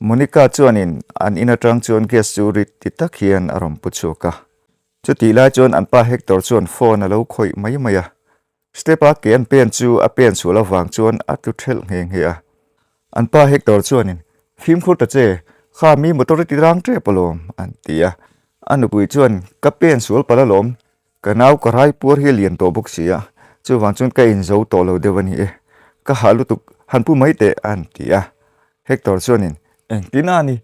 Monica chuanin an in atang chuan gas chu rit ti tak hian a rawn pu chhuak a. Chutih lai chuan an pa Hector chuan phone a lo khawih mai mai a. Step a ke an pen chu a pen chhuah lovang chuan a tlu thelh nghe nghe a. An pa Hector chuanin, Fimkhur ta che, kha mi motor i ti rang tep alawm, an ti a. A nupui chuan, Ka pen sual palh alawm, ka nau ka rai puar hi a lian tawh bawk si a, chuvang chuan ka inzo tawh lo deuh a ni e, ka hah lutuk, han pu mai teh, an ti a. Hector chuanin, Engtin a ni,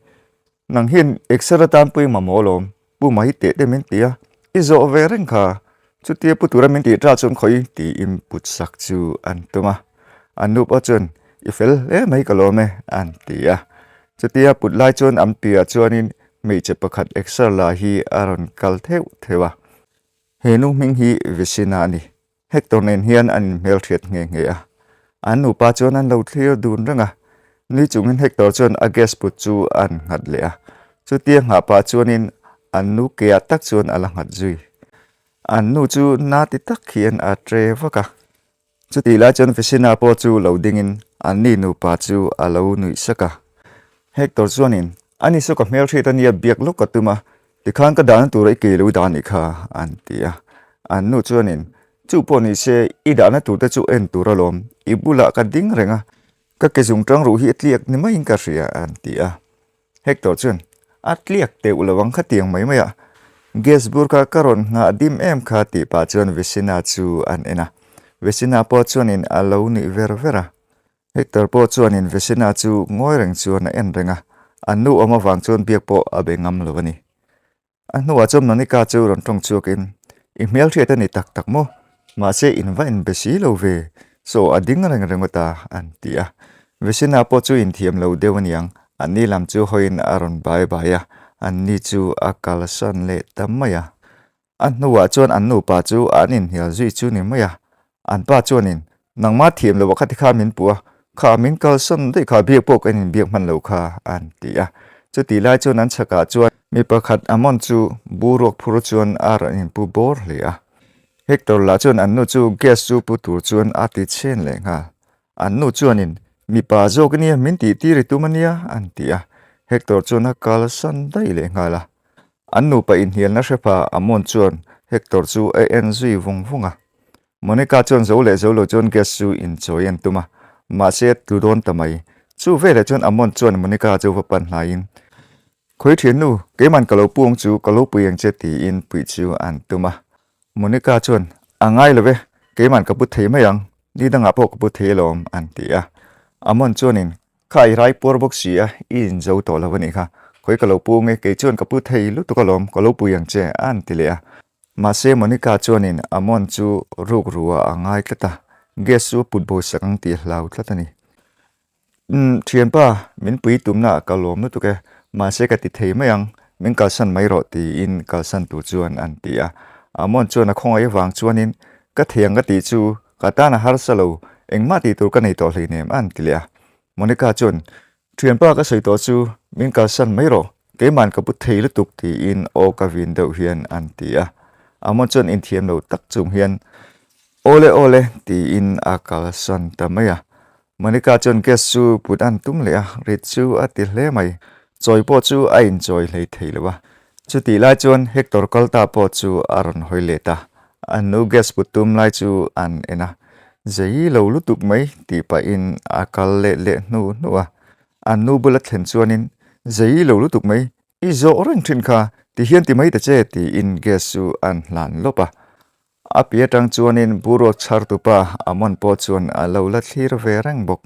nang hian exer atan pui mamawh alawm, Pu mai teh te min ti a, i zawh ve reng kha, chutia pu tura min tih ta chuan khawi tiin put sak chu an tum a. An nu pawh chuan i fel hle mai ka lawm e an ti a. Chutia put lai chuan an piah chuanin hmeichhe pakhat exer la hi a rawn kal theuh theuh a. He nu hming hi Vicina a ni. Hector nen hian an inhmelhriat nghe nghe a, an nupa chuan an lo thlir dun reng a. Nui chungin Hector chuan a gas put chu an nghat leh a, chutia nghah pah chuanin an nu keah tak chuan a la nghat zui. An nu chu na ti tak hian a tre vak a. Chutih lai chuan Vicina pawh chu lo dingin anni nupa chu a lo nuih sak a. Hector chuanin, Ani saw ka hmelhriat a nia biak lawk ka tum a, Tikhan ka dahna tura i kei lo dah anih kha, an ti a. An nu chuanin, Chu pawh ni se, i dahna turte chu en tur alawm, i bulah ka ding reng a, ka ke zung tang ruh hi a tliak ni maiin ka hria, an ti a. Hector chuan, A tliak teuh lo ang khatiang mai mai a, gas bur kha ka rawn nghah dim em kha tih pah chuan Vesina chu an en a. Vesina pawh chuanin a lo nuih ver ver a. Hector pawh chuanin Vesina chu ngawi reng chuan a en reng a, an nu awm avang chuan biak pawh a be ngam lo a ni. A hnuah chuan Monica chu rawn tawng chhuakin, I hmelhriat a ni tak tak maw? Mahse in va inbe si lo ve, chaw a ding reng ringawt a, an ti a. Vesina pawh chu inthiam lo deuh a niang, anni lam chu hawiin a rawn bai bai a, anni chu a kalsan leh ta mai a. A hnuah chuan an nupa chu an inhnial zui chu ni mai a, an pa chuanin, Nangmah thiam loh ah kha tikhan min puh a, kha min kalsan daih kha biak pawh kan inbiak hman lo kha, an ti a. Chutih lai chuan an chhakah chuan mi pakhat Amon chu buruak phur chuan a rawn inpu bawr hle a. Hector lah chuan an nu chu gas chu pu tur chuan a ti chhen leh nghal. An nu chuanin, Mipa zawk ania min tih tir i tum ania, an ti a. Hector chuan a kalsan daih leh nghal a. An nupa inhnialna hrepa Amon chuan Hector chu a en zui vung vung a. Monica chuan zo leh zo lo chuan gas chu inchawi an tum a, mahse a tlu dawn ta mai. Chu veleh chuan Amon chuan Monica chu va pan hnaiin, Khawi thiannu, keiman ka lo puang chu ka lo pui ang che tiin puih chu an tum a. Monica chuan, A ngai lo ve, keiman ka pu thei mai ang, ni dangah pawh ka pu thei alawm an ti a. Amon chuanin, Kha i rai puar bawk si a, i inzo tawh lo a nih kha. Khawi ka lo pu nge, kei chuan ka pu thei lutuk alawm, ka lo pui ang che, a han ti leh a. Mahse Monica chuanin Amon chu ruk ruah a ngai tlat a, gas chu a put bo sak ang tih a hlau tlat a ni. Umm, thianpa, min pui tumna ah ka lawm lutuk e, mahse ka ti thei mai ang, min kalsan mai rawh tiin kalsan tur chuan an ti a. Amon chuan a khawngaih avang chuanin, Ka thei ang ka tih chu, Ka tan a harsa lo, engmah tih tur ka nei tawh hleinem a an ti leh a. Monica chuan, Thianpa ka sawi tawh chu min kalsan mai rawh, keiman ka pu thei lutuk tiin aw ka vin deuh hian an ti a. Amon chuan inthiam lo tak chung hian, Awle awle tiin a kalsan ta mai a. Monica chuan gas chu put an tum leh a, rit chu a ti hle mai. Chawi pawh chu a inchawi hlei thei lo a. Chutih lai chuan Hector kal ta pawh chu a rawn hawi let a, an nu gas put tum lai chu an en a, Zei lo lutuk mai tih pahin a kal let leh hnu hnu a. An nu bula thlen chuanin, Zei lo lutuk mai, i zawh reng thin kha, ti hian ti mai ta che tiin gas chu an hlan lawp a. A pi atang chuanin buruak chhar tupa Amon pawh chuan a lo la thlir ve reng bawk.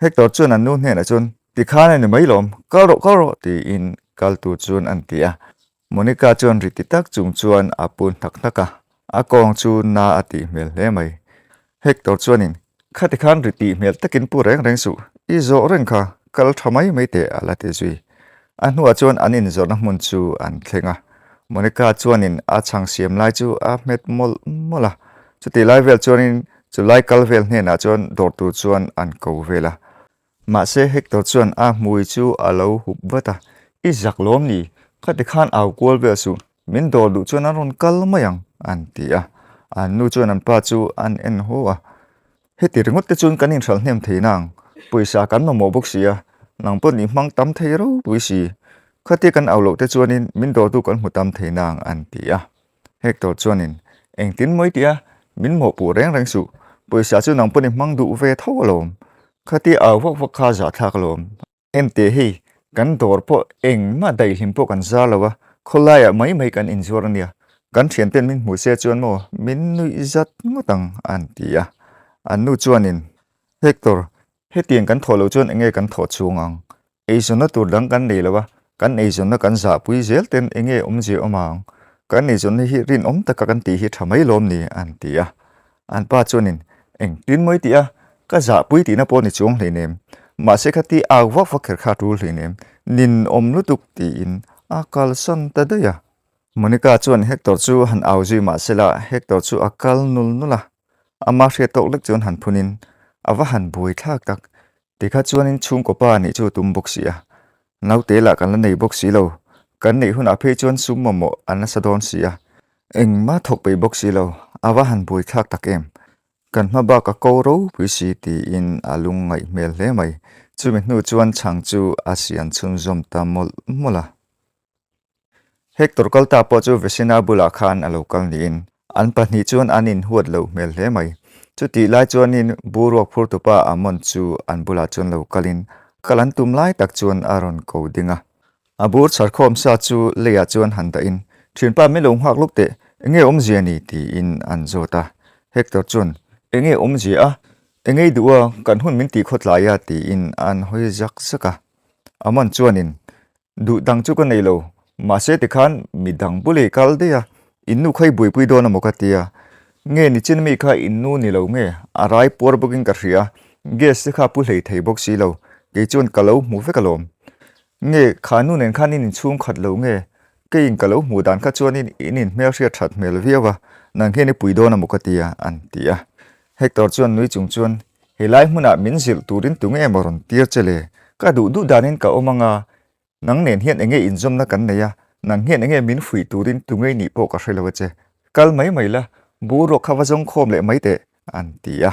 Hector chuan an nu hnenah chuan, Tikhan a ni mai lawm, kal rawh kal rawh tiin kal tur chuan an ti a. Monica chuan ri ti tak chung chuan a pu hnak hnak a, a kawng chu na a tih hmel hle mai. Hector chuanin, Khati khan ri tih hmel takin pu reng reng suh, i zawh reng kha, kal tha mai mai teh a la ti zui. A hnuah chuan an inzawrhna hmun chu an thleng a. Monica chuanin a chhang siam lai chu a hmet mawlh mawlh a. Chutih lai vel chuanin Chu lai kal vel hnenah chuan dawr tur chuan an ko vel a. Mahse Hector chuan a hmui chu a lo hup vat a, I zak lawm ni, khati khan au kual vel suh, min dawr duh chuan an rawn kal mai ang, an ti a. An nu chuan an pa chu an en haw a, Heti ringawt te chuan kan inhralh hnem thei nang, pawisa kan mamawh bawk si a, Nang pawh nih hmang tam thei ropui si. Khatia kan au loh te chuanin min dawrtu kan hmu tam thei nang an ti a. Hector chuanin, Engtin mawi tih a, min mawhpuh reng reng suh. Pawisa chu nang pawh ni hmang duh ve tho alawm. Khatia au vak vak kha zahthlak alawm. Enteh hei, kan dawr pawh engmah daihlim pawh kan zar lo a, khawlaiah mai mai kan inzuar a nia. Kan thianten min hmu se chuan maw min nuih zat ngawt ang an ti a. An nu chuanin, Hector, hetiang kan thawh loh chuan enge kan thawh chhung ang? Eizawnna tur dang kan nei lo a, kan eizawnna kan zahpui zel ten enge awmzia awm ang? Kan eizawnna hi rinawm taka kan tih hi tha mai lawm ni? an ti a. An pa chuanin, Engtin mawi tih a, ka zahpui tihna pawh ni chuang hleinem. Mahse kha ti au vak vak kher kha a tul hleinem, ninawm lutuk tiin a kalsan ta daih a. Monica chuan Hector chu han au zui mahsela Hector chu a kal nul nul a, ama hriat tawk lek chuan han phunin a va han buai thlak tak. Tikha chuanin chhungkaw pa nih chu tum bawk si a, naute lah kan la nei bawk si lo, kan neih hunah phei chuan sum mamawh an nasa dawn si a, engmah thawk peih bawk si lo, a va han buai thlak tak em. Kan hma bak a ko ropui si tiin a lung ngaih hmel hle mai. Chumi hnu chuan chhang chu a sian chhunzawm ta mawlh mawlh a. Hector kal ta pawh chu Vesina bulah khan a lo kal niin an pahnih chuan an inhuat loh hmel hle mai. Chutih lai chuanin boruak phurtupa Amon chu an bulah chuan lo kalin kal an tum lai tak chuan a rawn ko ding a. A bur chharkhawm sa chu leiah chuan han dahin, Thianpa min lo nghak lawk teh, enge awmzia ni? tiin an zawt a. Hector chuan, Enge awmzia a? Engei duh a, kan hun min tih khawtlai a tiin an hawi zak zak a. Amon chuanin, Duh dang chu ka nei lo, mahse tikhan mi dang bul ei kal daih a, in nu kha i buaipui dawn amaw ka ti a, nge nichin mi kha in nu ni lo nge, a rai puar bawkin ka hria, gas te kha a pu hlei thei bawk si lo, kei chuan ka lo hmu vek alawm. Nge kha nu nen khan in inchhung khat lo nge, keiin ka lo hmuh dan kha chuanin in inhmelhriat that hmel viau a, nang hian i pui dawn amaw ka ti a, an ti a. Hector chuan nui chung chuan, Helai hmunah min zilh turin tunge emaw rawn tir che le? Ka duh duh danin ka awm anga, nang nen hian enge inzawmna kan nei a, nang hian enge min fuih turin tunge nih pawh ka hre lo a che. Kal mai mai la, boruak kha va zawng khawm leh mai teh, an ti a.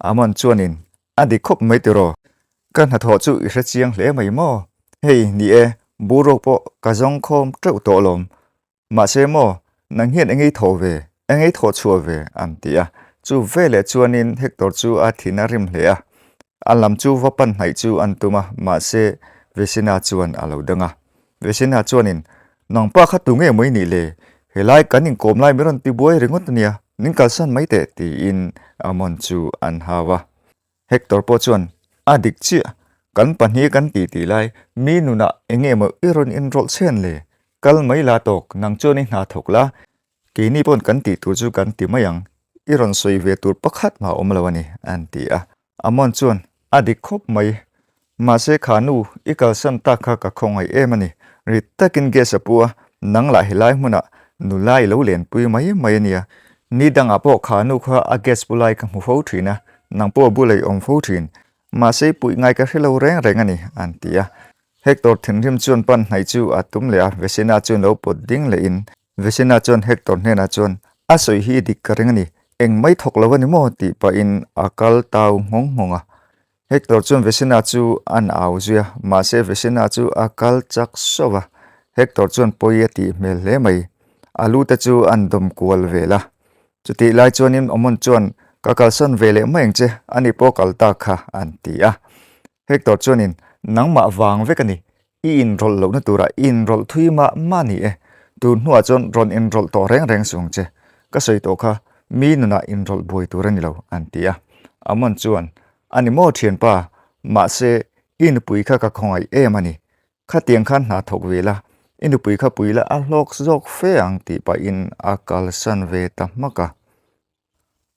Amon chuanin, A dik khawp mai tiraw? Ka hnathawh chu i hre chiang hle mai maw? Hei, ni e, boruak pawh ka zawng khawm teuh tawh alawm. Mahse maw, nang hian engei thaw ve, engei thaw chhuah ve, an ti a. Chu veleh chuanin Hector chu a thin a rim hle a. A lam chu va pan hnaih chu an tum a, mahse Vesina chuan a lo dang a. Vesina chuanin, Nang pa kha tu nge maw i nih le? Helai kan inkawm lai min rawn ti buai ringawt a nia, min kalsan mai teh, tiin Amon chu an hau a. Hector pawh chuan, A dik chiah, kan pahnih kan tih tih lai, mi nunah eng nge maw i rawn inrawlh chhen le? Kal mai la tawk, nang chuan i hna thawk la, keini pawn kan tih tur chu kan ti mai ang, i rawn sawi ve tur pakhat mah a awm lo a ni, an ti a. Amon chuan, A dik khawp mai, mahse kha nu i kalsan tak kha ka khawngaih em a ni, rit takin gas a pu a, nang lah helai hmunah nula i lo lenpui mai mai a nia, ni dangah pawh kha nu kha a gas pu lai ka hmu fo thin a, nang pawh a bula i awm fo thin, mahse i puih ngai ka hre lo reng reng a ni, an ti a. Hector thinrim chuan pan hnaih chu a tum leh a, Vesina chuan lo pawt ding lehin, Vesina chuan Hector hnenah chuan, A sawi hi i dik ka ring a ni, eng mai thawk lo a ni maw? tih pahin a kal tau nghawng nghawng a. Hector chuan Vesina chu an au zui a, mahse Vesina chu a kal chak sauh a. Hector chuan pawi a tih hmel hle mai. A lu te chu an dawm kual vel a. Chutih lai chuanin Omon chuan, Ka kalsan ve leh mai ang che, ani pawh kal tak kha, an ti a. Hector chuanin, Nangmah vang vek a ni, i inrawlh lohna turah i inrawlh thui mah mah ni e, tun hnuah chuan rawn inrawlh tawh reng reng suh ang che, ka sawi tawh kha mi nunah inrawlh buai tur a ni lo, an ti a. Amon chuan, A ni maw thianpa, mahse i nupui kha ka khawngaih em a ni, khatiang khan hna thawk ve la, i nupui kha pui la a hlawk zawk fe ang tih pahin a kalsan ve ta hmak a.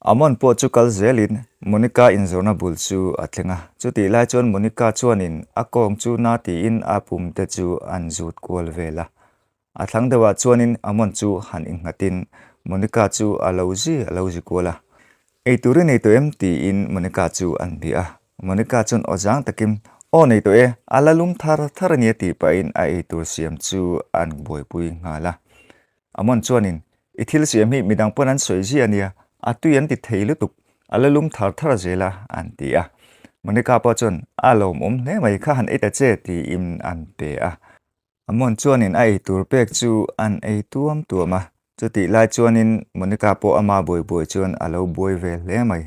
Amon pawh chu kal zelin Monica inzawrna bul chu a thleng a. Chutih lai chuan Monica chuanin a kawng chu na tiin a pum te chu an zut kual vel a. A thlang deuhah chuanin Amon chu han innghatin Monica chu a lo zi a lo zi kual a. Eitur i nei tawh em? tiin Monica chu an bia a. Monica chuan aw zang takin, Aw nei tawh e, a la lum thar thar a nia tih pahin a eitur siam chu an buaipui nghal a. Amon chuanin, I thil siam hi midang pawn an sawi ziah a nia, a tui an ti thei lutuk, a la lum thar thar zel a, an ti a. Monica pawh chuan, A lawmawm hle mai kha han ei ta che tiin an pe a. Amon chuanin a ei tur pek chu an ei tuam tuam a, chutih lai chuanin Monica pawh ama buai buai chuan a lo buai ve hle mai.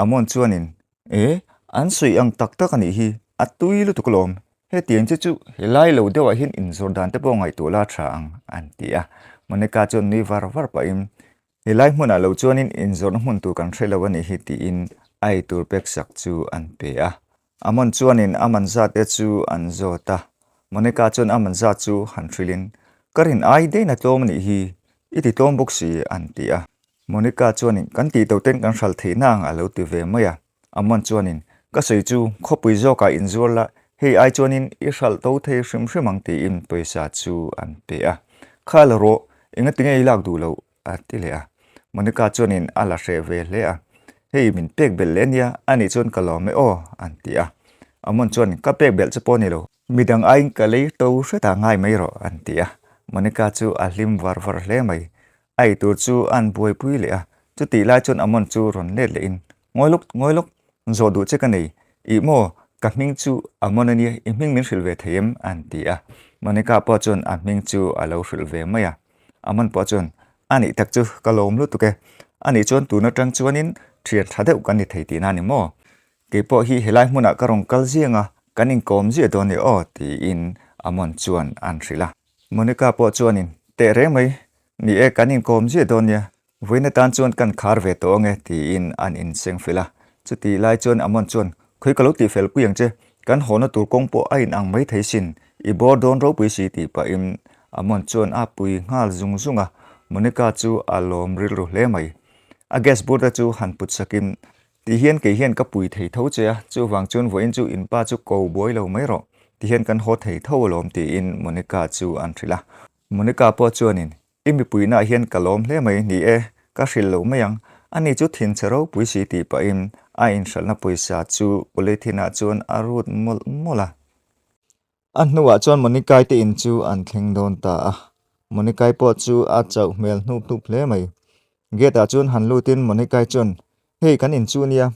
Amon chuanin, E, an sawi ang tak tak a nih hi, a tui lutuk alawm, hetiang che chu helai lo deuhah hian inzawr dan te pawh ngaihtuah la tha ang, an ti a. Monica chuan nui var var pahin, Helai hmunah lo chuanin inzawrhna hmun tur kan hre lo a nih hi tiin a ei tur pek sak chu an pe a. Amon chuanin a man zat te chu an zawt a. Monica chuan a man zat chu han hrilhin, Ka rin ai daihna tlawm a nih hi, i ti tlawm bawk si an ti a. Monica chuanin kan tih to ten kan hral theihna ang a lo ti ve mai a. Amon chuanin, Ka sawi chu khawpui zawkah inzuar la, hei ai chuanin i hralh to thei hrim hrim ang tiin pawisa chu an pe a. Kha la rawh, engatinge i lak duh loh? a ti leh a. Monica chuanin a la hreh ve hle a. Hei min pek belh leh ania, anih chuan ka lawm e aw, an ti a. Amon chuan, Ka pek belh che pawh ni lo, midang aiin ka lei to hretah ngai mai rawh, an ti a. Monica chu a hlim var var hle mai. A eitur chu an buaipui leh a, chutih lai chuan Amon chu rawn let lehin, Ngawi lawk, ngawi lawk, zawh duh che ka nei. Ih maw, ka hming chu Amon a nia, i hming min hrilh ve thei em? an ti a. Monica pawh chuan a hming chu a lo hrilh ve mai a. Amon pawh chuan, A nih tak chu, ka lawm lutuk e. A nih chuan tun atang chuanin thian tha deuh kan ni thei tihna a ni maw? Kei pawh hi helai hmunah ka rawn kal ziang a, kan inkawm ziah dawn e aw, tiin Amon chuan an hrilh a. Monica pawh chuanin, Teh reng mai, ni e, kan inkawm ziah dawn nia, Vawiin atan chuan kan khar ve tawh ange tiin an inseng fel a. Chutih lai chuan Amon chuan, Khawi ka lo tih fel pui ang che, kan hawna tur kawng pawh a inang mai thei sin, i bawr dawn ropui si tih pahin Amon chuan a pui nghal zung zung a. Monica chu a lawm rilru hle mai. A gas bur te chu han put sakin, Ti hian kei hian ka pui thei tho che a, chuvang chuan vawiin chu in pa chu ko buai lo mai rawh, ti hian kan haw thei tho alawm tiin Monica chu an hrilh a. Monica pawh chuanin, I mipuinaah hian ka lawm hle mai, ni e, ka hrilh lo mai ang. Ani chu thinchhe ropui si tih pahin a inhralhna pawisa chu polythene ah chuan a rut mawlh mawlh a. A hnuah chuan Monicai te in chu an thleng dawn ta a, Monicai pawh chu a chauh hmel hnup hnup hle mai. Gate ah chuan han lutin Monicai chuan, Hei kan in chu nia,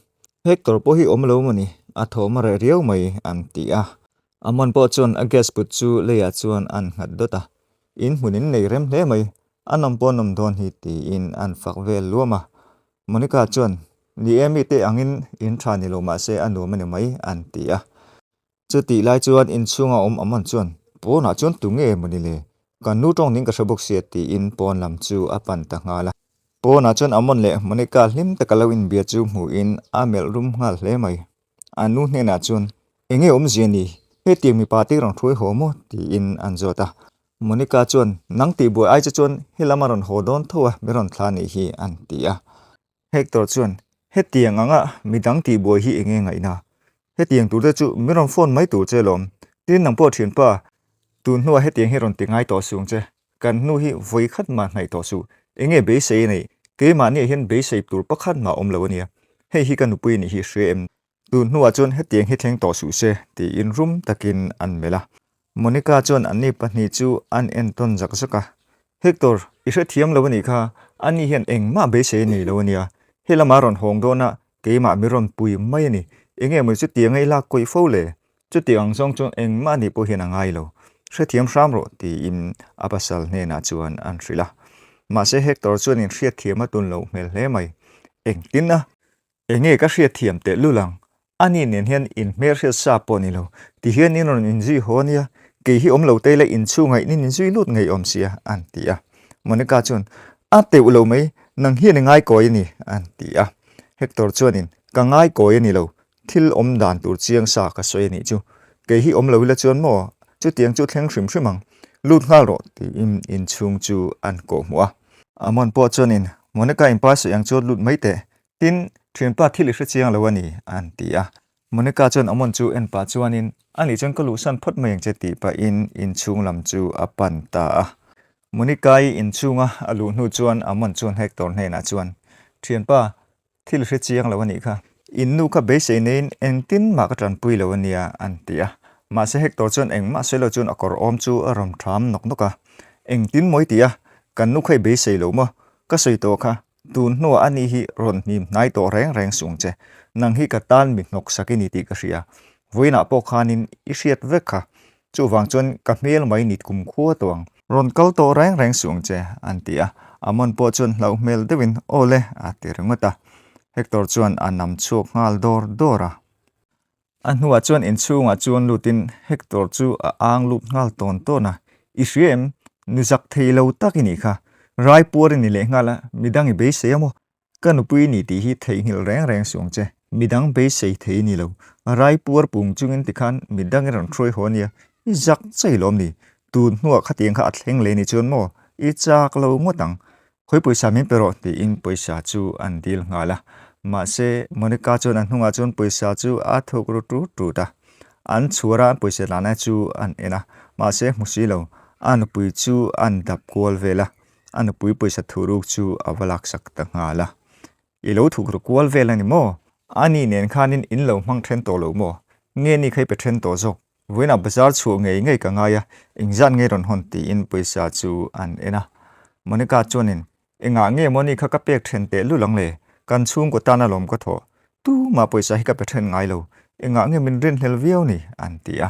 Hector pawh hi awm lo maw ni, a thawm a reh riau mai an ti a. Amon pawh chuan a gas put chu leiah chuan an nghat dawt a, In hmun in nei rem hle mai, a nawm pawh nawm dawn hi tiin an fak vel luam a. Monica chuan, Ni e mite angin in tha ni lo mahse a nuam a ni mai an ti a. Chutih lai chuan inchhunga awm Amon chuan, Pawnah chuan tu nge maw ni le? Kan nu tawng ning ka hre bawk sia tiin pawn lam chu a pan ta nghal a. Pawnah chuan Amon leh Monica hlim taka lo inbia chu hmuhin a melh rum nghal hle mai. A nu hnenah chuan, Enge awmzia ni? Hetiang mipa te rawn hruai haw maw? tiin an zawt a. Monica chuan, Nang tih buai ai che chuan helam a rawn haw dawn tho a, mi rawn thla nih hi, an ti a. Hector chuan, Hetiang anga midang tih buai hi enge ngaihna? Hetiang tur te chu min rawn phone mai tur che lawm. Tin, nang pawh thianpa, tun hnuah hetiang hi rawn ti ngai tawh suh ang che. Kan hnu hi vawi khat mah hnaih tawh suh. Enge beisei a neih? Keimahniah hian beisei tur pakhat mah awm lo a nia. Hei hi ka nupui nih hi hria em? Tun hnuah chuan hetiang hi thleng tawh suh se, tiin rum takin an melh a. Monica chuan anni pahnih chu an entawn zak zak a. Hector, i hrethiam lo a nih kha, ani hian engmah beisei a nei lo a nia. He lamah rawn hawng dawn a, keimah mi rawn pui mai a ni. Enge maw chutianga i lak kawih fo le? Chutiang ang zawng chuan engmah nih pawh hian a ngai lo. Hrethiam hram rawh, tiin a pasal hnenah chuan an hrilh a. Mahse Hector chuan inhriatthiam a tun loh hmel hle mai. Engtin a? Enge ka hriatthiam teh lul ang, ani nen hian in hmelhriat sa pawh ni lo, ti hian in rawn inzui haw ania, kei hi awm lo te ila inchhungah in inzui lut ngei awm sia, an ti a. Monica chuan, A teuh lo mai, nang hian i ngaikawi a ni, an ti a. Hector chuanin, Ka ngaikawi a ni lo, thil awm dan tur chiang sa ka sawi a nih chu, kei hi awm lo ila chuan maw, chutiang chu thleng hrim hrim ang, lut nghal rawh, tiin inchhung chu an kawhhmuh a. Amon pawh chuanin, Monica inpa sawi ang chuan lut mai teh, Tin, thianpa thil i hre chiang lo a ni, an ti a. Monica chuan Amon chu en pah chuanin, A nih chuan ka luhsan phawt mai ang che tih pahin inchhung lam chu a pan ta a. Monica-i inchhunga a luh hnu chuan Amon chuan Hector hnenah chuan, Thianpa, thil i hre chiang lo a nih kha. In nu kha beisei neiin engtin mah ka tanpui lo a nia, an ti a. Mahse Hector chuan engmah sawi lo chuan a kawr awm chu a rawn ṭham nawk nawk a. Engtin maw i ti a? Kan nu kha i beisei lo maw? Ka sawi tawh kha. Tun hnuah ani hi rawn hnim hnai tawh reng reng suh ang che. Nang hi ka tan mi hnawk sak i ni tih ka hria. Vawiinah pawh khanin i hriat vek kha. Chuvang chuan ka hmel mai nit kum khua tawh ang. Rawn kal tawh reng reng suh ang che, an ti a. Amon pawh chuan hlauh hmel deuhin, Aw le, a ti ringawt a. Hector chuan a nam chhuak nghal dawr dawr a. A hnuah chuan inchhungah chuan lutin Hector chu a ang lut nghal tawn tawn a, I hria em? Nu zak thei lo tak i nih kha. Rai puar i ni leh nghal a, midang i beisei a maw? Ka nupui i ni tih hi theihnghilh reng reng suh ang che. Midang beisei thei i ni lo. Rai puar pung chungin tikhan midang i rawn hruai haw ania, i zak chei lawm ni? Tun hnuah khatiang kha a thleng leh ni chuan maw? I chak lo ngawt ang. Khawi pawisa min pe rawh tiin pawisa chu an dil nghal a. Mahse, Monica chuan a hnungah chuan pawisa chu a thuk ru tut tut a. An chhuar a, an pawisa tlana chu an en a. Mahse, hmu si lo, a nupui chu an dap kual vel a. A nupui pawisa thuruk chu a va laksak ta nghal a. I lo thuk ru kual vel a ni maw? Ani nen khanin in lo hmang then tawh lo maw? Nge ni kha i pe then tawh zawk? Vawiinah bazar chhuah ngei ngei ka ngai a, engzat nge rawn hawn tiin pawisa chu an en a. Monica chuanin, Engah nge maw ni kha ka pek then teh lul ang le? Kan chhungkaw tan alawm ka thawh. Tumah pawisa hi ka pe then ngai lo. Engah nge min rinhlel viau ni? an ti a.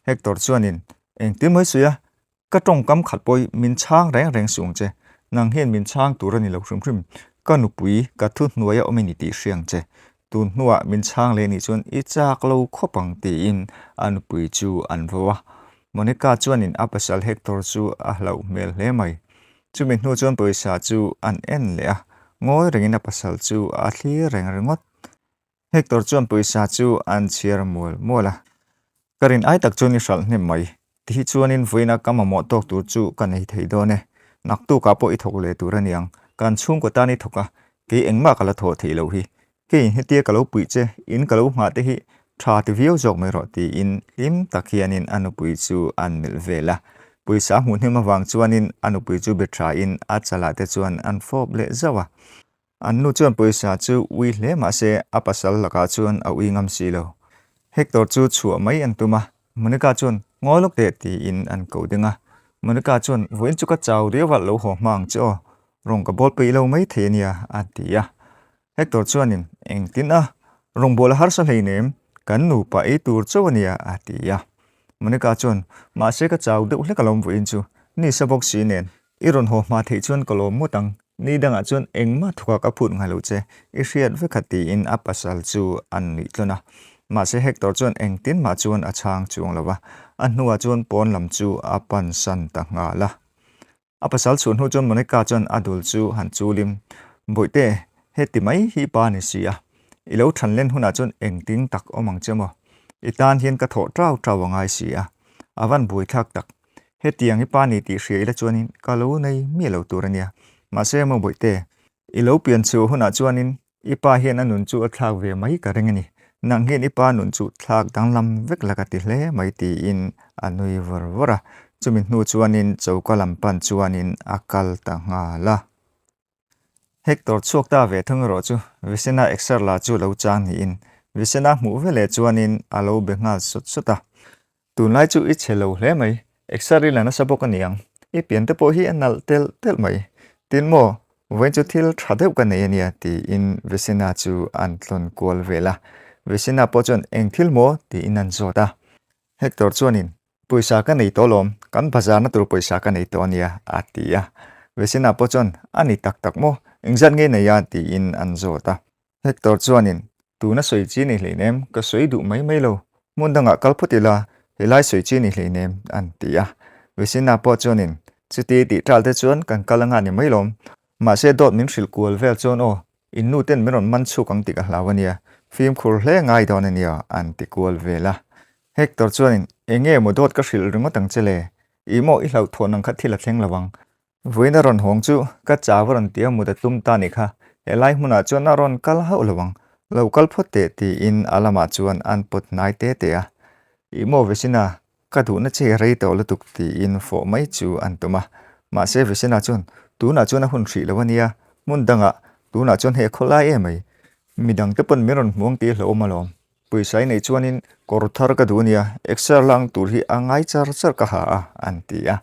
Hector chuanin, Engtin mawi suih a? Ka tawngkam khat pawh hi min chhang reng reng suh ang che. Nang hian min chhang tur a ni lo hrim hrim. Ka nupui, ka thuhnuai a awm i ni tih hria ang che. Tun hnuah min chhang leh nih chuan i chak lo khawp ang tiin a nupui chu an vo a. Monica chuanin a pasal Hector chu a hlauh hmel hle mai. Chumi hnu chuan pawisa chu an en leh a, ngawi rengin a pasal chu a thlir reng ringawt. Hector chuan pawisa chu an chhiar mual mual a, Ka rin ai tak chuan i hralh hnem mai. Tihi chuanin vawiina ka mamawh tawk tur chu ka nei thei dawn e. Naktukah pawh i thawk leh tur a niang. Kan chhungkaw tan i thawk a, kei engmah ka la thawh theih loh hi. Keiin hetia ka lo puih che, in ka lo nghah te hi tha ti viau zawk mai rawh tiin hlim tak hianin a nupui chu an melh vel a. Pawisa hmuh hnem avang chuanin a nupui chu be thain a chalah te chuan an fawp leh zauh a. An nu chuan pawisa chu ui hle mah se a pasal lakah chuan a ui ngam si lo. Hector chu chhuah mai an tum a, Monica chuan ngawi lawk teh tiin an ko ding a. Monica chuan vawiin chu ka chau riau a lo haw hma ang che aw, rawng ka bawl peih lo mai thei a nia a ti a. Hector chuanin engtin a, rawng bawl a harsa hleinem, kan nupa ei tur chauh a nia a ti a. Monica chuan mahse ka chau deuh hlek alawm vawiin chu, ni sa bawk si nen, I rawn haw hma theih chuan ka lawm ngawt ang, ni dangah chuan engmah thawkah ka phut ngai lo che, i hriat vek kha tiin a pasal chu a nuih tlawn a. Mahse Hector chuan engtin mah chuan a chhang chuang lo va, a hnuah chuan pawn lam chu a pansan ta nghal a. A pasal chhuah hnu chuan Monica chuan a dul chu han chulim, Bawihte, heti mai hi pa ni si a, i lo than len hunah chuan engtin tak awm ang che maw? I tan hian ka thawh tau tau a ngai si a, a van buaithlak tak. Hetiang i pa ni tih hria ila chuanin ka lo nei miah lo tur a nia. Mahse maw Bawihte, i lo pian chhuah hunah chuanin i pa hian a nun chu a thlak ve mai ka ring a ni. Nang hian i pa nun chu thlak danglam vek la ka ti hle mai tiin a nui vawr vawr a. Chumi hnu chuanin choka lam pan chuanin a kal ta nghal a. Hector chhuak ta ve thung erawh chu Vicena exer la chu lo chang niin Vicena hmuh veleh chuanin a lo be nghal sawt sawt a. Tunlai chu i chhe lo hle mai, exer i la nasa bawk a niang, i pian te pawh hi a nalh telh telh mai. Tin maw, vawiin chu thil tha deuh ka nei a nia tiin Vicena chu an tlawn kual vel a. Vicena pawh chuan eng thil maw tiin an zawt a. Hector chuanin Pawisa ka nei tawh lawm, kan bazarna tur pawisa ka nei tawh a nia, a ti a. Vesina pawh chuan, A ni tak tak maw? Engzat nge nei a? tiin an zawt a. Hector chuanin, Tuna sawi chi ni hleinem, ka sawi duh mai mai lo. Hmun dangah kal phawt ila, helai sawi chi ni hleinem, an ti a. Vesina pawh chuanin, Chuti tih ṭal te chuan kan kal anga ni mai lawm. Mahse dawt min hrilh kual vel chuan aw, in nu ten min rawn man chhuk ang tih ka hlau a nia, fimkhur hle ngai dawn a nia, an ti kual vel a. Hector chuanin, Eng nge maw dawt ka hrilh ringawt ang che le? Ih maw i hlauhthawn ang kha thil a thleng lo ang. Vawiin a rawn hawng chu ka chau a rawn ti a mut a tum ta nih kha, helai hmunah chuan a rawn kal hauh lo ang. Lo kal phawt teh tiin a lamah chuan an pawt hnai te te a. Ih maw Vesina, ka duhna che rei tawh lutuk tiin fawh mai chu an tum a. Mahse Vesina chuan, Tunah chuan a hun hrih lo a nia, hmun dangah, tunah chuan hei a khawlai em mai. Midangte pawn min rawn hmu ang tih hlauhawm alawm. Pawisa i neih chuanin kawr thar ka duh a nia, exer lang tur hi a ngai char char ka ha a, an ti a.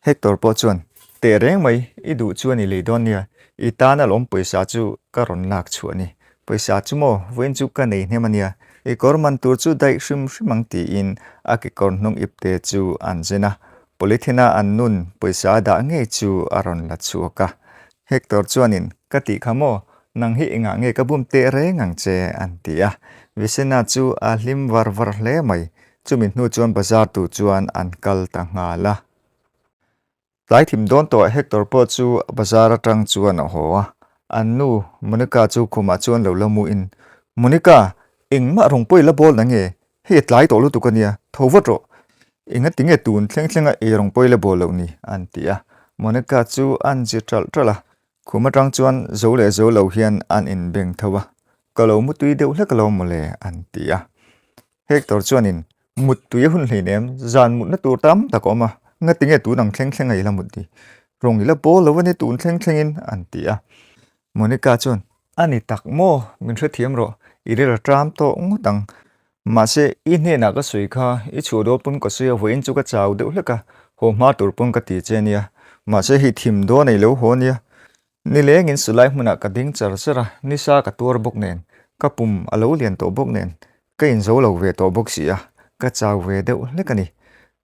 Hector pawh chuan, Teh reng mai, i duh chuan i lei dawn nia, i tan alawm pawisa chu ka rawn lak chhuah ni. Pawisa chu maw, vawiin chu ka nei hnem ania, i kawr man tur chu daih hrim hrim ang tiin a kekawr hnung ipte chu an zen a, polythene-a an nun pawisa a dah ngei chu a rawn la chhuak a. Hector chuanin, Ka tih kha maw, nang hi engah nge ka bum teh reng ang che? an ti a. Vicena chu a hlim var var hle mai. Chumi hnu chuan bazar tur chuan an kal ta nghal a. Tlai thim dawn tawh Hector pawh chu bazar atang chuan a haw a. An nu Monica chu khumah chuan lo la muin, Monica, engmah rawng pawh i la bawl na nge? Hei a tlai tawh lutuk a nia, tho vat rawh. Engati nge tun thleng thlenga ei rawng pawh i la bawl loh ni? an ti a. Monica chu an zir ṭalh ṭalh a. Khum atang chuan zo leh zo lo hian an inbeng tho a, Ka lo mutui deuh hlek alawm mawle, an ti a. Hector chuanin, Muttui a hun hleinem, zan mutna tur tam tak a awm a, ngati nge tun ang thleng thleng a i la mut ni? Rawng i la bawl lo a ni tun thleng thlengin, an ti a. Monica chuan, A ni tak maw, min hrethiam rawh, i rel a ṭam tawh ngawt ang. Mahse, i hnenah ka sawi kha, i chhuah dawn pawn ka sawi a, vawiin chu ka chau deuh hlek a, haw hma tur pawn ka ti che nia. Mahse, hei thim dawn ei lo haw nia. Nilengin sulai hmunah ka ding char char a, nisa ka tuar bawk nen, ka pum a lo lian tawh bawk nen, ka inzo lo ve tawh bawk si a, ka chau ve deuh hlek a ni.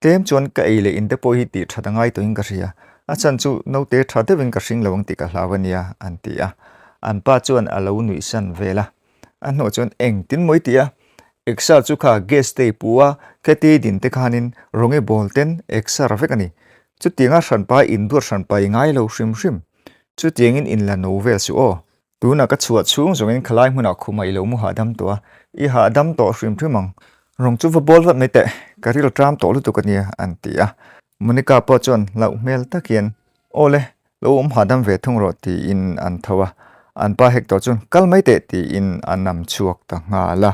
Tlem chuan ka ei leh in te pawh hi tih that a ngai tawhin ka hria, a chhan chu naute tha deuhin ka hring lo ang tih ka hlau a nia, an ti a. An pa chuan a lo nuihsan vel a, a hnuah chuan engtin maw i ti a, Exer chu kha gas te i pu a, kheti din te khanin rawngi bawl ten exer vek a ni. Chutianga hranpa induat hranpa i ngai lo hrim hrim. Chutiangin in la no vel suh aw. Tunah ka chhuah chhung zawngin khalai hmunah khumah i lo mu hahdam tawh a, i hahdam tawh hrim hrim ang. Rawng chu va bawl vat mai teh, ka ril ṭam tawh lutuk a nia, an ti a. Monica pawh chuan hlauh hmel tak hian, Aw le, lo awm hahdam ve thung rawh tiin an tho a. An pa Hector chuan, Kal mai teh tiin a nam chhuak ta nghal a.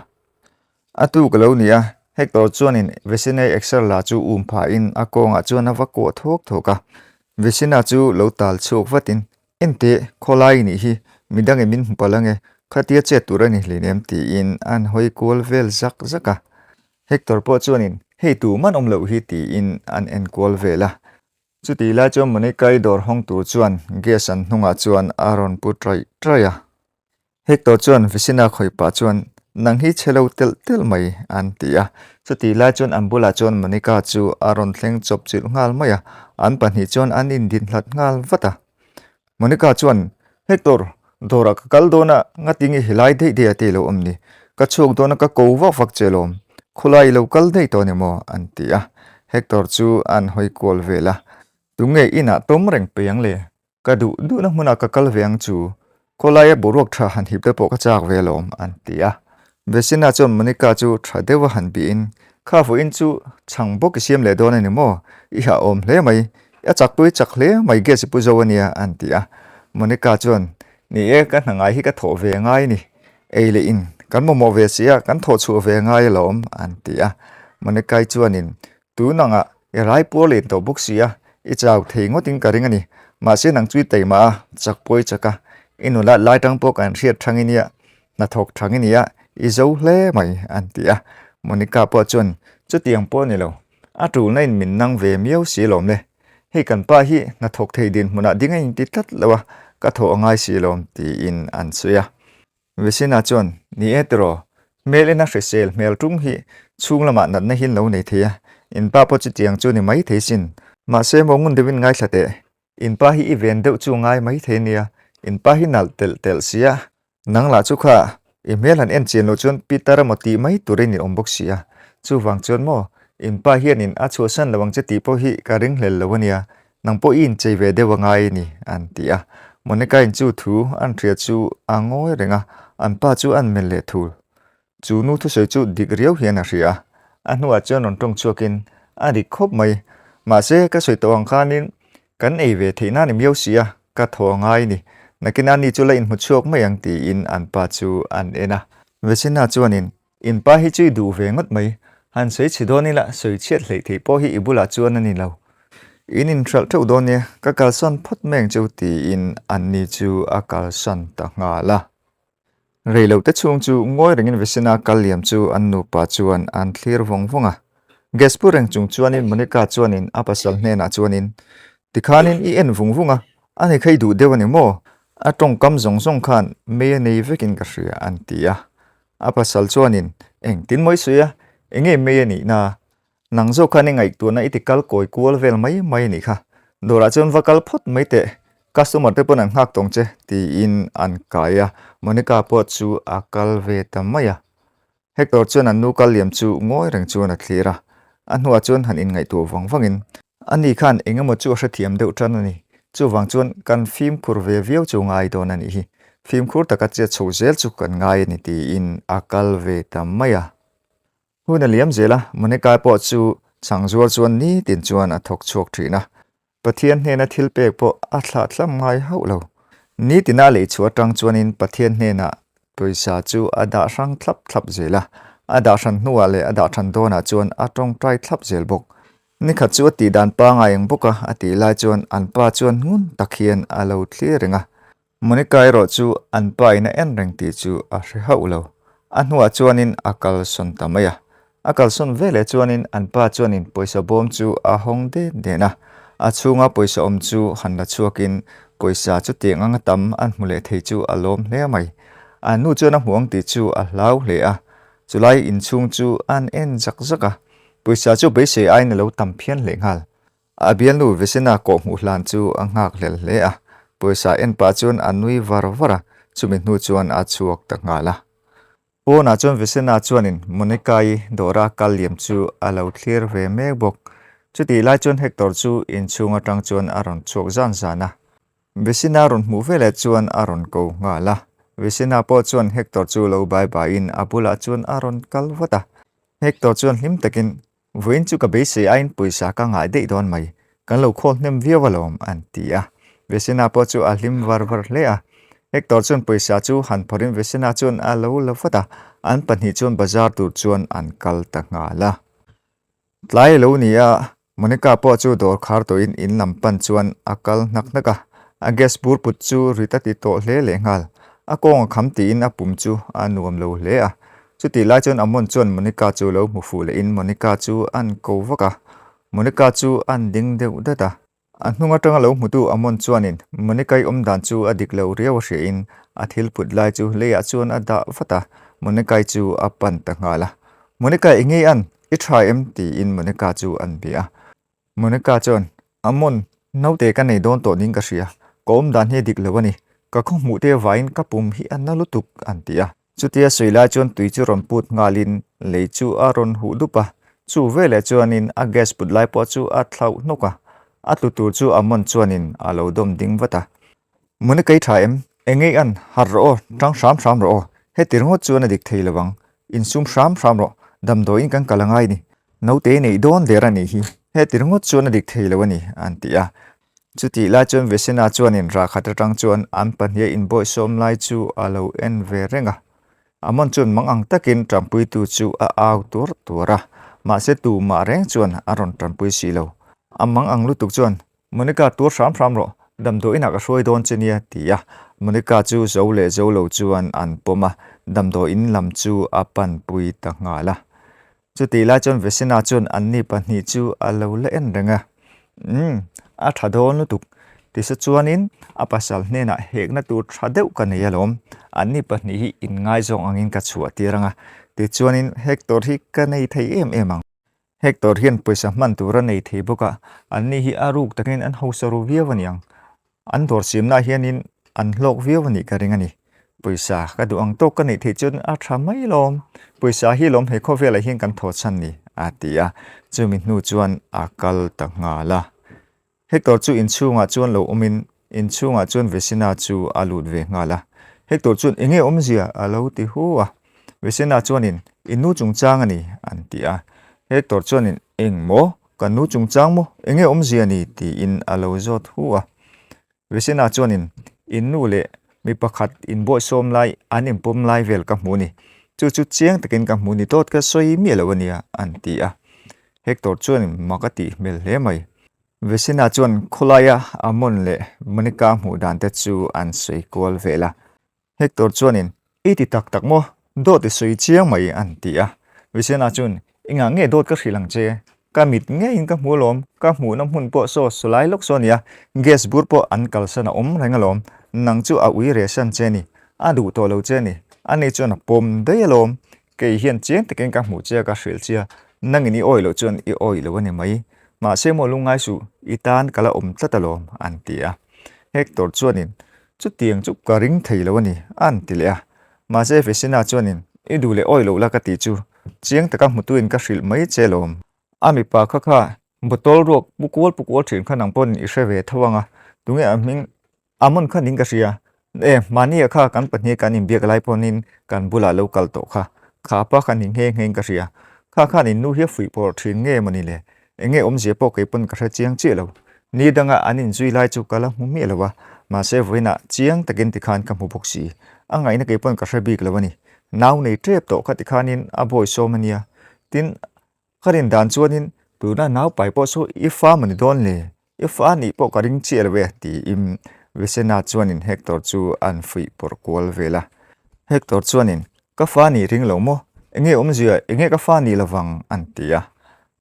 A tu ka lo ni a, Hector chuanin Vicine exer la chu um phahin a kawngah chuan a va kuah thawk thawk a. Vicina chu lo tal chhuak vatin, Enteh, khawlai i nih hi, midangin min hmu palh ange, khatia chet tur a ni hleinem tiin an hawi kual vel zak zak a. Hector pawh chuanin, Hei tu man awm loh hi tiin an en kual vel a. Chutih lai chuan Monica-i dawr hawng tur chuan gas an hnungah chuan a rawn pu ṭaih ṭaih a. Hector chuan Vicina khawih pah chuan, Nang hi chhe lo telh telh mai, an ti a. Chutih lai chuan an bulah chuan Monica chu a rawn thleng chawp chilh nghal mai a, an pahnih chuan an indin hlat nghal vat a. Monica chuan, Hector, dawrah ka kal dawn a, ngatinge helai daih daih a te lo awm ni? Ka chhuak dawn a, ka ko vak vak che lawm. Khawlai i lo kal daih tawh a ni maw? an ti a. Hector chu an hawi kual vel a, Tunge inah tawm reng pei ang le? Ka duh duhna hmunah ka kal ve ang chu, khawlaia boruak tha han hip te pawh ka chak ve alawm, an ti a. Vesina chuan Monica chu tha deuha han bihin, Kha vawiin chu chhang bawk i siam leh dawn a ni maw? I hahawm hle mai, a chak pawh i chak hle mai gas i pu zo a nia, an ti a. Monica chuan, Ni e, ka hna ngai hi ka thawh ve ngai a ni. Ei leh in, kan mamawh ve si a, kan thawh chhuah ve ngai alawm, an ti a. Monica-i chuanin, Tun angah i rai puar len tawh bawk si a, i chau thei ngawtin ka ring a ni. Mahse nang chu i taima a, chak pawh i chak a, i nula lai tang pawh kan hriat thang i nia, hnathawk thang i nia, i zo hle mai, an ti a. Monica pawh chuan, Chutiang pawh a ni lo, a tulna in min nang ve miau si lawm le. Hei kan pa hi hnathawk thei dinhmunah ding a inti tlat lo a, ka thawh a ngai si lawm, tiin an sawi a. Vicina chuan, Ni e tiraw, hmel ina hrisel hmel tum hi chhung lamah natna hi an lo nei thei a, in pa pawh chutiang chu ni mai thei sin. Mahse maw ngun deuhin ngaithla teh, in pa hi i ven deuh chu ngai mai thei nia, in pa hi nalh telh telh sia, nang lah chu kha i hmel han en chian loh chuan Peter emaw tih mai turin i awm bawk si a, chuvang chuan maw in pa hianin a chhuahsan lo ang che tih pawh hi ka ringhlel lo ania, Nang pawh i inchei ve deuh a ngai a ni, an ti a. Monica-in chu thu an hria chu a ngawi reng a, an pa chu an melh leh thul. Chu nu thusawi chu dik riau hian a hria a. A hnuah chuan rawn tawng chhuakin, A dik khawp mai. Mahse, ka sawi tawh ang khanin kan ei ve theih nan i miau si a, ka thaw a ngai a ni. Nakin ani chu la inhmu chhuak mai ang tiin an pa chu an en a. Vecina chuanin, In pa hi chu i duh ve ngawt mai, han sawi chhe dawn ila sawi chhiat hleih theih pawh hi i bulah chuan a ni lo. In inhralh theuh dawn nia, ka kalsawn phawt mai ang cheu tiin anni chu a kalsawn ta nghal a. Reilote chhung chu ngawi rengin Vesina kal liam chu an nupa chuan an thlir vawng vawng a. Gas pu reng chung chuanin Monica chuanin a pasal hnenah chuanin. Tikhanin i en vung vung a, a ni kha i duh deuh a ni maw? A tawngkam zawng zawng khan mei a nei vekin ka hria an ti a. A pasal chuanin, Engtin maw i sawi a? Enge mei a nihna? Nang zawk khan i ngaihtuahna i ti kal kawi kual vel mai mai a nih kha. Dawrah chuan va kal phawt mai teh, customer te pawn an nghak tawng che, tiin an kai a. Monica pawh chu a kal ve ta mai a. Hector chuan an nu kal liam chu ngawi reng chuan a thlir a, a hnuah chuan han inngaihtuah vang vangin, Ani khan eng emaw chu a hrethiam deuh tan a ni, chuvang chuan kan fimkhur ve viau chu ngai dawn a nih hi, fimkhur taka chet chho zel chu kan ngai a ni tiin a kal ve ta mai a. Hun a liam zel a, Monica pawh chu chhang zuar chuan nitin chuan a thawk chhuak thin a, Pathian hnena thil pek pawh a thlah thlap ngai hauh lo. Nitina a lei chhuah atang chuanin Pathian hnenah pawisa chu a dah hrang thlap thlap zel a, a dah hran hnuah leh a dah than dawnah chuan a tawngtai thlap zel bawk. Nikhat chu a tih dan pangai ang bawk a, a tih lai chuan an pa chuan ngun tak hian a lo thlir reng a. Monica erawh chu an pa in a en reng tih chu a hre hauh lo. A hnuah chuanin a kalsawn ta mai a. A kalsawn veleh chuanin an pa chuanin pawisa bawm chu a hawng det den a. A chhunga pawisa awm chu han la chhuakin pawisa chutiang anga tam an hmu leh thei chu a lawm hle mai. An nu chuan a hmu ang tih chu a hlau hle a. Chulai inchhung chu an en zak zak a. Pawisa chu beisei aiin a lo tam phian hle nghal. A bialnu Vesena kawhhmuh hlan chu a nghak hlel hle a, pawisa en pah chuan a nui var var a, chumi hnu chuan a chhuak ta nghal a. Pawnah chuan Vesena chuanin Monica-i dawra kal liam chu a lo thlir ve mek bawk. Chutih lai chuan Hector chu inchhung atang chuan a rawn chhuak zan zan a. Vesena rawn hmuh veleh chuan a rawn ko nghal a. Vesena pawh chuan Hector chu lo bai baiin a bulah chuan a rawn kal vat a. Hector chuan hlim takin Vawiin chu ka beisei aiin pawisa ka ngai daih dawn mai, kan lo khawl hnem viau alawm, an ti a. Vesena pawh chu a hlim var var hle a. Hector chuan pawisa chu han phawrhin Vesena chuan a lo la vat a, an pahnih chuan bazar tur chuan an kal ta nghal a. Tlai a lo ni a, Monica pawh chu dawr khar tawhin in lam pan chuan a kal hnak hnak a. A gas bur put chu rit a ti tawh hle lehnghal. A kawng a kham tiin a pum chu a nuam lo hle a. Chutih lai chuan Amon chuan Monica chu lo hmu fuh lehin Monica chu an ko vak a, Monica chu an ding deuh dat a. A hnung atanga lo hmutu Amon chuanin Monica-i awm dan chu a dik lo riau a hriain a thil put lai chu leiah chuan a dah vat a, Monica-i chu a pan ta nghal a. Monica i ngei an, i tha em? tiin Monica chu an bia a. Monica chuan, Amon, naute ka nei dawn tawh niin ka hria, ka awm dan hi a dik lo a ni, ka khaw hmuh te avangin ka pum hi a na lutuk, an ti a. Chutia sawi lai chuan tui chu rawn put nghalin lei chu a rawn huh dup a, chu veleh chuanin a gas put lai pawh chu a thlauh hnawk a, a tlu tur chu Amon chuanin a lo dawm ding vat a. Monica i tha em? Engei an, harh rawh aw, tang hram hram rawh aw, heti ringawt chuan a dik thei lo ang, insum hram hram rawh, damdawiin kan kal angai ni, naute neih dawn der a nih hi, heti ringawt chuan a dik thei lo a ni, an ti a. Chutih lai chuan Vesena chuanin rahkhat atang chuan an pahniha inbawihsawm lai chu a lo en ve reng a. Amon chuan mang ang takin tanpuitu chu a au tuar tuar a, mahse tumah reng chuan a rawn tanpui si lo. A mang ang lutuk chuan, Monica tuar hram hram rawh, damdawiinah ka hruai dawn che nia, ti a. Monica chu zo leh zo lo chuan an pawm a, damdawiin lam chu a panpui ta nghal a. Chutih lai chuan Vesena chuan anni pahnih chu a lo la en reng a, Umm, a tha dawn lutuk. Tisa chuanin a pasal hnenah hekna tur tha deuh ka nei alawm. Anni pahnih hi inngaizawng angin ka chhuah tir ang a, tichuanin Hector hi ka nei thei em em ang. Hector hian pawisa hman tur a nei thei bawk a, anni hi a ruk takin an hausa ru viau a niang. An dawr siamnaah hianin an hlawk viau a nih ka ring a ni. Pawisa ka duh ang tawk ka neih theih chuan a tha mai lawm. Pawisa hi lawm he khawvelah hian kan thaw chhan ni, a ti a. Chumi hnu chuan a kal ta nghal a. Hector chu inchhungah chuan lo awmin inchhungah chuan Vesina chu a lut ve nghal a. Hector chuan enge awmzia a lo ti hu a. Vesina chuanin i nu chungchang a ni, an ti a. Hector chuanin eng maw? Ka nu chungchang maw? Enge awmzia ni? tiin a lo zawt hu a. Vesina chuanin, In nu leh mi pakhat inbawihsawm lai, an inpawm lai vel ka hmu ni. Chu chu chiang takin ka hmu ni dawt ka sawi miah lo a nia, an ti a. Hector chuanin mak a tih hmel hle mai. Vesina chuan khawlaia Amon leh Monica hmuh dan te chu an sawi kual vel a. Hector chuanin, I ti tak tak maw? Dawt i sawi chiang mai, an ti a. Vicena chuan, Engah nge dawt ka hrilh ang che? Ka mit ngeiin ka hmu alawm, ka hmuhna hmun pawh saw sawlai lawk saw a nia, gas bur pawh an kalsan a awm reng alawm, nang chu a ui reh san che a ni, a duh tawh lo che a ni, ani chuan a pawm daih alawm, kei hian chiang takin ka hmuh che a ka hrilh che a, nangin i awih loh chuan i awih lo a ni mai, mahse maw lungngai suh, i tan ka la awm tlat alawm, an ti a. Hector chuanin, Chutiang chu ka ring thei lo a ni, an ti leh a. Mahse Vesina chuanin, I duh leh awih loh la ka tih chu, chiang taka hmutuin ka hrilh mai che lawm. A mipa kha kha bottle ruak pu kual pu kual thin kha nang pawhin i hre ve tho ang a, tunge a hming Amon kha ning ka hria. E, mahnia kha kan pahnih kan inbiak lai pawhin kan bulah lo kal tawh kha, kha pa kha ni nghe nghein ka hria. Kha khan in nu hi a fuih pawr thin nge mawni le? Enge awmzia pawh kei pawn ka hre chiang chiah lo. Ni danga an inzui lai chu ka la hmu miah lo a, mahse vawiinah chiang takin tikhan ka hmu bawk si. A ngaihna kei pawn ka hre bik lo a ni. Nau nei tep tawh kha tikhanin a bawi sawm a nia. Tin, ka rin dan chuanin tuna nau pai pawh saw i fa maw ni dawn le? I fa nih pawh ka ring chiah lo e tiin Vicena chuanin Hector chu an fuih pawrh kual vel a. Hector chuanin, Ka fa nih ring lo maw? Enge awmzia, enge ka fa nih lovang? an ti a.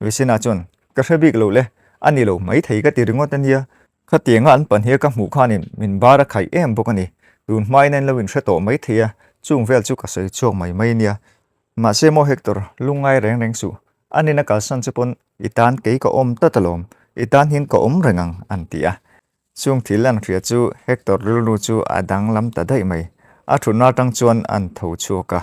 Vicena chuan, Ka hre bik lo le, a ni lo maithei ka ti ringawt a nia. Khatianga an pahnih ka hmuh khanin min bar a khaih em bawk a ni. Tun hmain an lo inhre tawh maithei a, chung vel chu ka sawi chhuak mai mai a nia. Mahse maw Hector, lungngai reng reng suh. A nena kalsan che pawn i tan kei ka awm tlat alawm, i tan hian ka awm reng ang, an ti a. Chung thil an hria chu Hector rilru chu a danglam ta daih mai. A thutna atang chuan an tho chhuak a.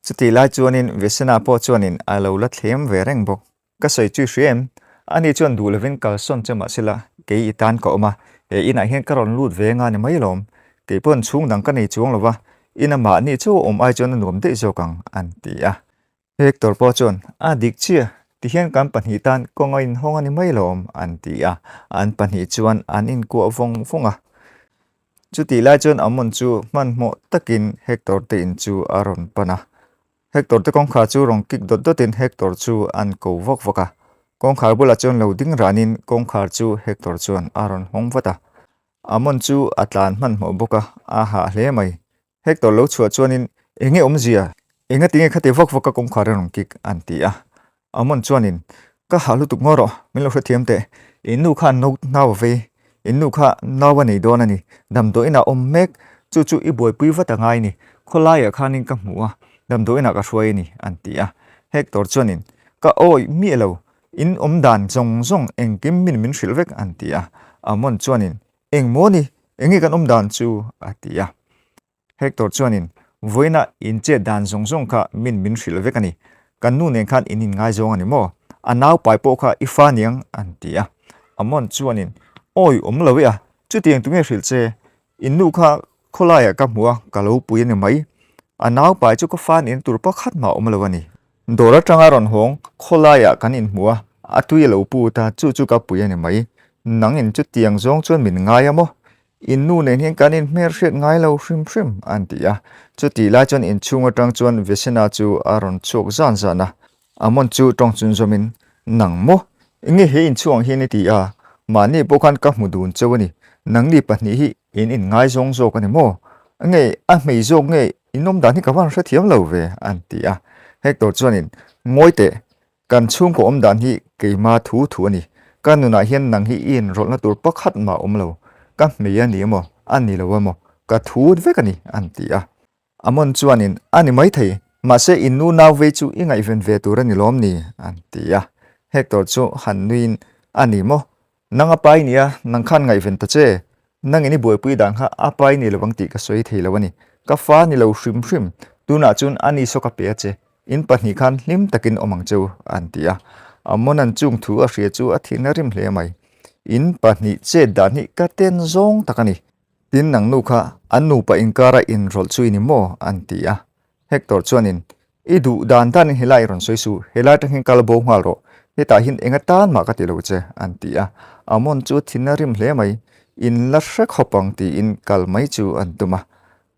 Chutih lai chuanin Vesena pawh chuanin a lo la thlem ve reng bawk. Ka sawi chu i hria em? Ani chuan duh lovin kalsawn che mah sela, kei i tan ka awm a, he inah hian ka rawn lut ve nga ni mai alawm. Kei pawn chhung dang ka nei chuang lo va, ina mahni chu awm ai chuan a nuam daih zawk ang, an ti a. Hector pawh chuan, A dik chiah, tihian kan pahnih tan kawng a inhawng a ni mai alawm, an ti a. An pahnih chuan an inkuah vawng vawng a. Chutih lai chuan Amon chu hmanhmawh takin Hector te in chu a rawn pan a. Hector te kawngkhar chu rawn kik dawt dawtin Hector chu an ko vak vak a. Kawngkhar bulah chuan lo ding ranin kawngkhar chu Hector chuan a rawn hawng vat a. Amon chu a tlan hmanhmawh bawk a, a hah hle mai. Hector lo chhuah chuanin, Enge awmzia? Enga tinge khati vak vak a kawngkhar a rawn kik? an ti a. Amon chuanin, Ka hah lutuk ngaw rawh, min lo hrethiam teh. In nu kha no nau a vei, in nu kha nau a nei dawn a ni. Damdawiinah awm mek, chu chu i buaipui vat a ngai ni. Khawlaiah khanin ka hmu a, damdawiinah ka hruai a ni, an ti a. Hector chuanin, Ka awih miah lo, in awm dan zawng zawng engkim min min hrilh vek, an ti a. Amon chuanin, Eng maw ni? Enge kan awm dan chu? a ti a. Hector chuanin, Vawiina in chet dan zawng zawng kha min min hrilh vek a ni. Kan nu nen khan in inngaizawng a ni maw? A nau pai pawh kha i fa niang, an ti a. Amon chuanin, Awi awm lo e a, chutiang tunge hrilh che? In nu kha khawlaiah ka hmu a, ka lo pui a ni mai. A nau pai chu ka fa nen tur pakhat mah awm lo a ni. Dawr atanga rawn hawng khawlaiah kan inhmu a, a tui a lo put a, chu chu ka pui a ni mai. Nang in chutiang zawng chuan min ngai a maw? In nu nen hian kan inhmer hriat ngai lo hrim hrim, an ti a. Chutih lai chuan inchhung atang chuan Vesena chu a rawn chhuak zan zan a. Amon chu tawng chun zawmin, Nang maw? Enge he inchhung ang hian i ti a? Mahni pawh khan ka hmu dun cheu a ni. Nangni pahnih hi in inngaizawng zawk a ni maw? Nge a hmei zawk nge In awm dan hi ka van hrethiam lo ve, an ti a. Hector chuanin, Ngawi teh, kan chhungkaw awm dan hi keima thu thu a ni. Ka nunah hian nang hi i inrawlhna tur pakhat mah awm lo. Ka hmei a ni emaw, a ni lo emaw, ka thu vek a ni, an ti a. Amon chuanin, A ni maithei, mahse in nu nau vei chu i ngaihven ve tur a ni lawm ni, an ti a. Hector chu han nuiin, A ni maw? Nang a pa i nia, nang khan ngaihven ta che. Nang in i buaipui dan kha a pa i ni lovang tih ka sawi thei lo a ni. Ka fa ni lo hrim hrim. Tunah chuan a ni saw ka pe a che. In pahnih khan hlim takin awm ang cheu, an ti a. Amonan chung thu a hria chu a thin a rim hle mai. In pahnih chet dan hi ka ten zawng tak a ni. Tin nang nu kha an nupa inkara inrawlh chu i ni maw? an ti a. Hector chuanin, I duh dan danin helai i rawn sawi suh, helai atang hian kal bo nghal rawh, hetah hian enga tan mah ka ti lo che, an ti a. Amon chu thin a rim hle mai, in la hre khawp ang tiin kal mai chu an tum a.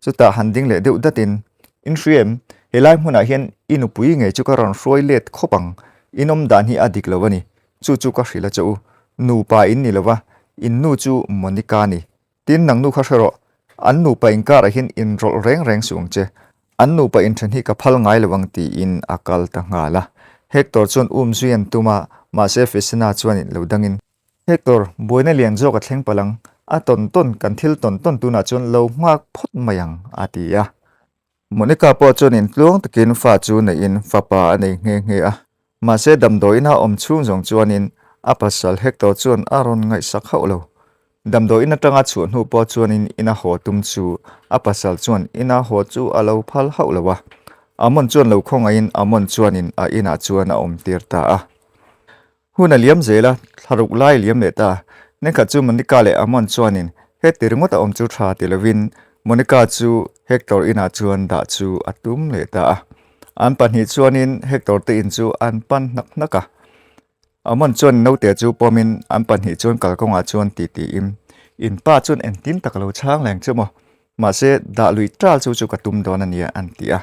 Chutah han ding leh deuh datin, In hria em, helai hmunah hian i nupui ngei chu ka rawn hruai let khawp ang, in awm dan hi a dik lo a ni, chu chu ka hrilh a che u, nupa in ni lo va, in nu chu Monica a ni, Tin, nang nu kha hre rawh, an nupa inkarah hian inrawlh reng reng suh ang che. An nupa inthen hi ka phal ngai lo ang tiin a kal ta nghal a. Hector chuan um zui an tum a, Mahse Fesina chuanin lo dangin, Hector, buaina lian zawk a thleng palh ang, a tawn tawn kan thil tawn tawn tunah chuan lo nghak phawt mai ang, a ti a. Monica pawh chuanin tluang takin fa chu neihin fapa a nei nghe nghe a. Mahse damdawiin a awm chhung zawng chuanin a pasal Hector chuan a rawn ngaihsak hauh lo. Damdawiin atanga chhuah hnu pawh chuanin ina haw tum chu a pasal chuan ina haw chu a lo phal hauh lo a. Amon chuan lo khawngaihin Amon chuanin a inah chuan a awm tir ta a. Hun a liam zel a, thla ruk lai a liam leh ta. Nikhat chu Monica leh Amon chuanin heti ringawt a awm chu tha ti lovin Monica chu Hector inah chuan dah chu a tum leh ta a. An pahnih chuanin Hector te in chu an pan hnak hnak a. Amon chuan naute chu pawmin an pahnih chuan kalkawngah chuan ti tiin, In pa chuan engtin tak a lo chhang leng che maw? Mahse dah lui tal chu chu ka tum dawn a nia an ti a.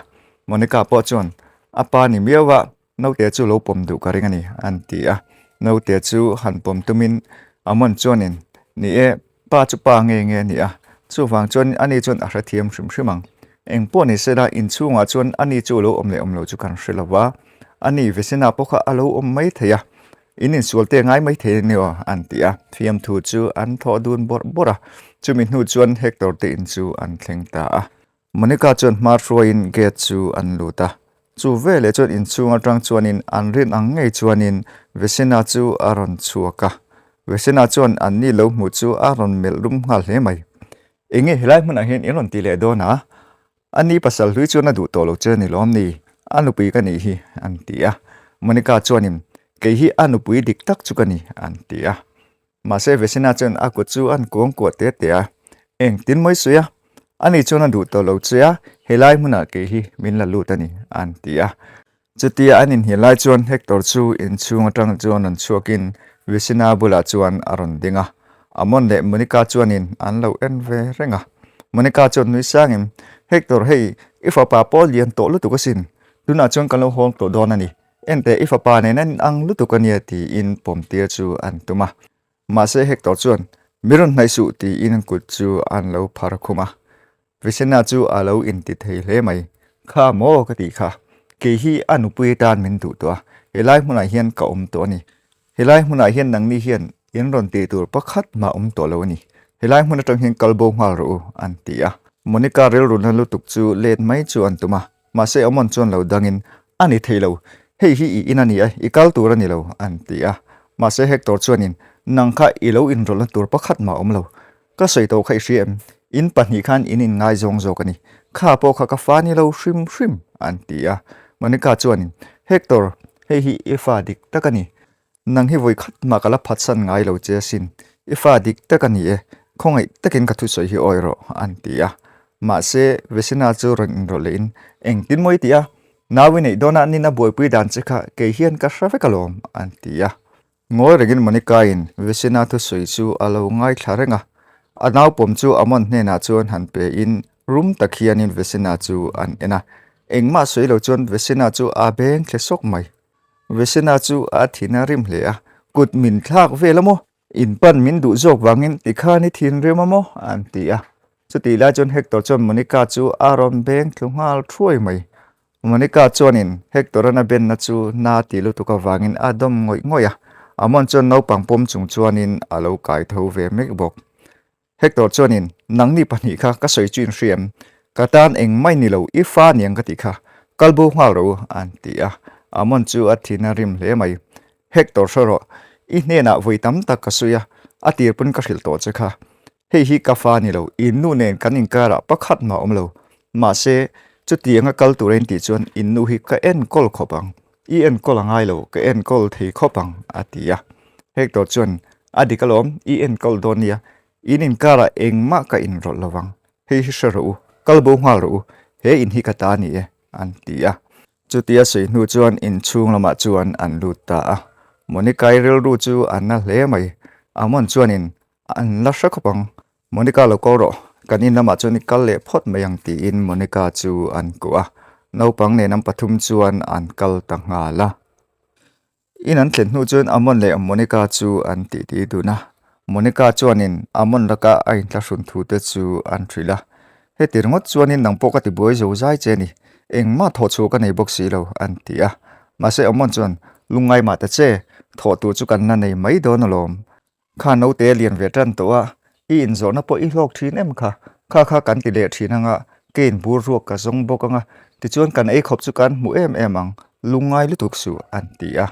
Monica pawh chuan a pa ni miau a, Naute chu lo pawm duh ka ring a ni, an ti a. Naute chu han pawm tumin Amon chuanin, Ni e, pa chu pa nge nge a ni a, chuvang chuan ani chuan a hrethiam hrim hrim ang. Eng pawh ni sela, inchhungah chuan ani chu lo awm leh awm lo chu kan hre lo va, ani Vesina pawh kha a lo awm mai thei a, in insual te ngai mai thei a ni aw, an ti a. Fiamthu chu an thawh dun bawrh bawrh a, chumi hnu chuan Hector te in chu an thleng ta a. Monica chuan hma hruaiin gate chu an lut a, chu veleh chuan inchhung atang chuanin an rin ang ngei chuanin Vesina chu a rawn chhuak a. Vesina chuan anni lo hmuh chu a rawn melh rum nghal hle mai. Enge helai hmunah hian in rawn ti leh dawn a? Ani pasal hlui chuan a duh tawh lo che ni lawm ni? A nupui ka nih hi, an ti a. Monica chuanin, Kei hi a nupui dik tak chu ka ni, an ti a. Mahse Vesina chuan a kut chu an kuang kuah te te a, Engtin mawi sawi a? Ani chuan a duh tawh lo che a, helai hmunah kei hi min la lut a ni, an ti a. Chutia an inhnial lai chuan Hector chu inchhung atang chuan rawn chhuakin Vesina bulah chuan a rawn ding a. Amon leh Monica chuanin an lo en ve reng a. Monica chuan nui sangin, Hector hei, i fapa pawh lian tawh lutuk asin, tunah chuan kan lo hawng tawh dawn a ni, Enteh i fapa nen an ang lutuk a nia tiin pawmtir chu an tum a. Mahse Hector chuan, Mi rawn hnaih suh tiin an kut chu an lo phar khum a. Vicena chu a lo inti thei hle mai. Kha maw ka tih kha. Kei hi a nupui atan min duh tawh a, helai hmunah hian ka awm tawh a ni. Helai hmunah hian nangni hian in rawn tih tur pakhat mah awm tawh lo a ni. Helai hmun atang hian kal bo nghal rawh u an ti a. Monica rilruna lutuk chu let mai chu an tum a. Mahse Amon chuan lo dangin, A ni thei lo, hei hi i in a ni a, i kal tur a ni lo, an ti a. Mahse Hector chuanin, Nang kha i lo inrawlhna tur pakhat mah awm lo. Ka sawi tawh kha i hria em? In pahnih khan in inngaizawng zawk a ni. Kha pawh kha ka fa ni lo hrim hrim, an ti a. Monica chuanin, Hector, hei hi i fa dik tak a ni. Nang hi vawi khat mah ka la phatsan ngai lo che asin, i fa dik tak a ni e, khawngaih takin ka thusawi hi awi rawh, an ti a. Mahse, Vesina chu rawn inrawlh lehin, Engtin maw i ti a? Nau i neih dawnah nina buaipui dan che kha kei hian ka hre vek alawm, an ti a. Ngawi rengin Monica-in Vesina thusawi chu a lo ngaithla reng a. A naupawm chu Amon hnenah chuan han pein rum tak hianin Vesina chu an en a. Engmah sawi lo chuan Vesina chu a beng thle sawk mai. Vesena chu a thin a rim hle a, Kut min thlak vel a maw? In pan min duh zawk vangin tikhan i thinrim a maw? an ti a. Chutih lai chuan Hector chuan Monica chu a rawn beng thlu nghal thuai mai. Monica chuanin Hector-an a benna chu na ti lutuk avangin a dawm ngawih ngawih a, Amon chuan naupang pawm chung chuanin a lo kai tho ve mek bawk. Hector chuanin, Nangni pahnih kha ka sawi chu in hria em? Ka tan eng mai ni lo, i fa niang ka tih kha. Kal bo nghal rawh u, an ti a. Amon chu a thin a rim hle mai. Hector hre rawh, i hnenah vawi tam tak ka sawi a, a tir pawn ka hrilh tawh che kha. Hei hi ka fa ni lo, in nu nen kan inkarah pakhat mah awm lo. Mahse, chutianga kal tur a intih chuan in nu hi ka enkawl khawp ang. I enkawl a ngai lo, ka enkawl thei khawp ang, a ti a. Hector chuan, A dik alawm, i enkawl dawn nia, in inkarah engmah ka inrawlh lo vang, hei hi hre rawh u, kal bo nghal rawh u, he in hi ka ta a ni e, an ti a. Chutia sawi hnu chuan inchhung lamah chuan an lut ta a. Monica-i rilru chu a na hle mai, Amon chuanin an la hre khawp ang, Monica lo ko rawh, kan in lamah chuan i kal leh phawt mai ang tiin Monica chu an kuah a, naupang nen an pathum chuan an kal ta nghal a. In an thlen hnu chuan Amon leh Monica chu an titi dun a, Monica chuanin Amon laka a inthlahrun thu te chu an hrilh a, heti ringawt chuanin nang pawh ka ti buai zo zai che ni, engmah thawhchhuah ka nei bawk si lo an ti a, mahse Amon chuan lungngai mah ta che. Thawh tur chu kan la nei mai dawn alawm. Kha naute a lian ve tan tawh a, i inzawhna pawh i hlawk thin em kha? Kha kha kan ti leh thin anga, kein bur ruak ka zawng bawk anga, tichuan kan ei khawp chu kan hmu em em ang, lungngai lutuk suh an ti a.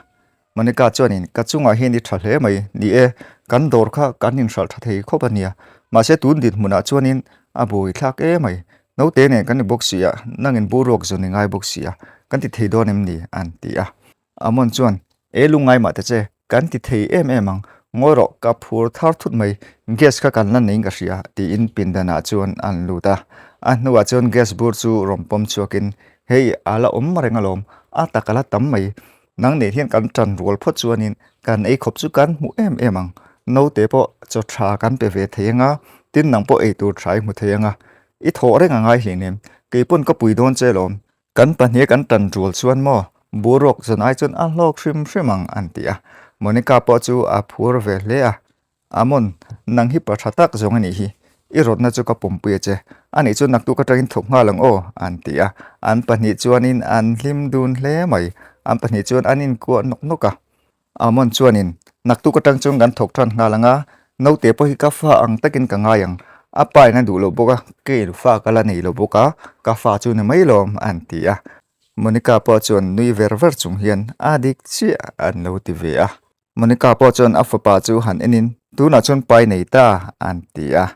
Monica chuanin ka chungah hian i tha hle mai, ni e, kan dawr kha kan inhralh tha thei khawp a nia, mahse tun dinhmunah chuanin a buai thlak e mai, naute nen kan ni bawk si a, nangin bur ruak zawn i ngai bawk si a, kan ti thei dawn em ni? an ti a. Amon chuan, E lungngai mah ta che, kan ti thei em em ang, ngawi rawh, ka phur thar thut mai, gas kha kan la neiin ka hria, tiin pindanah chuan an lut a. A hnuah chuan gas bur chu rawn pawm chhuakin, Hei, a la awm reng alawm, a tak a la tam mai, nang nen hian kan tan rual phawt chuanin kan ei khawp chu kan hmu em em ang, naute pawh chaw tha kan pe ve thei anga, tin nang pawh eitur tha i hmu thei anga, i thawh reng a ngai hleinem, keipawn ka pui dawn che alawm, Kan pahniha kan tan tul chuan maw, boruak zawn ai chuan a hlawk hrim hrim ang an ti a. Monica pawh chu a phur ve hle a. Amon, nang hi pa tha tak zawng a nih hi. I rawtna chu ka pawmpui a che. Anih chu naktuk atangin thawk nghal ang aw, an ti a. An pahnih chuanin an hlim dun hle mai. An pahnih chuan an inkuah nawk nawk a. Amon chuanin, Naktuk atang chuan kan thawk tan nghal ang a, naute pawh hi ka fa ang takin ka ngai ang. A pa in a duh loh bawk a, kei fa ka la nei lo bawk a, ka fa chu ni mai lawm, an ti a. Monica pawh chuan nui ver ver chung hian, A dik chiah, an lo ti ve a. Monica pawh chuan a fapa chu han enin, Tunah chuan pai nei ta, an ti a.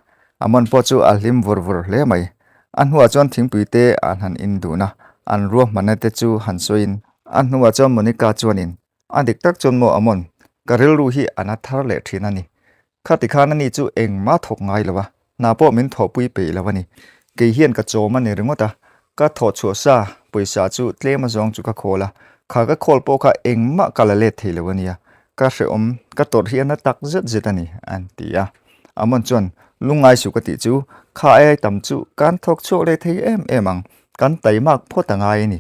Amon pawh chu a hlim vur vur hle mai. A hnuah chuan thingpui te an han in dun a, an ruahmanna te chu han sawiin, a hnuah chuan Monica chuanin, A dik tak chuan maw Amon, ka rilru hi a na thar leh thin a ni. Khati khan ani chu engmah thawk ngai lo a, hna pawh min thawhpui peih lo a ni. Kei hian ka chawm a ni ringawt a, ka thawh chhuah sa pawisa chu tlem azawng chu ka khawl a, kha ka khawl pawh kha engmah ka la let thei lo a nia, ka hrehawm, ka tawrh hi a na tak zet zet a ni, an ti a. Amon chuan, Lungngai suh ka tih chu, kha ai tam chu kan thawk chhuak leh thei em em ang, Kan taimak phawt a ngai a ni.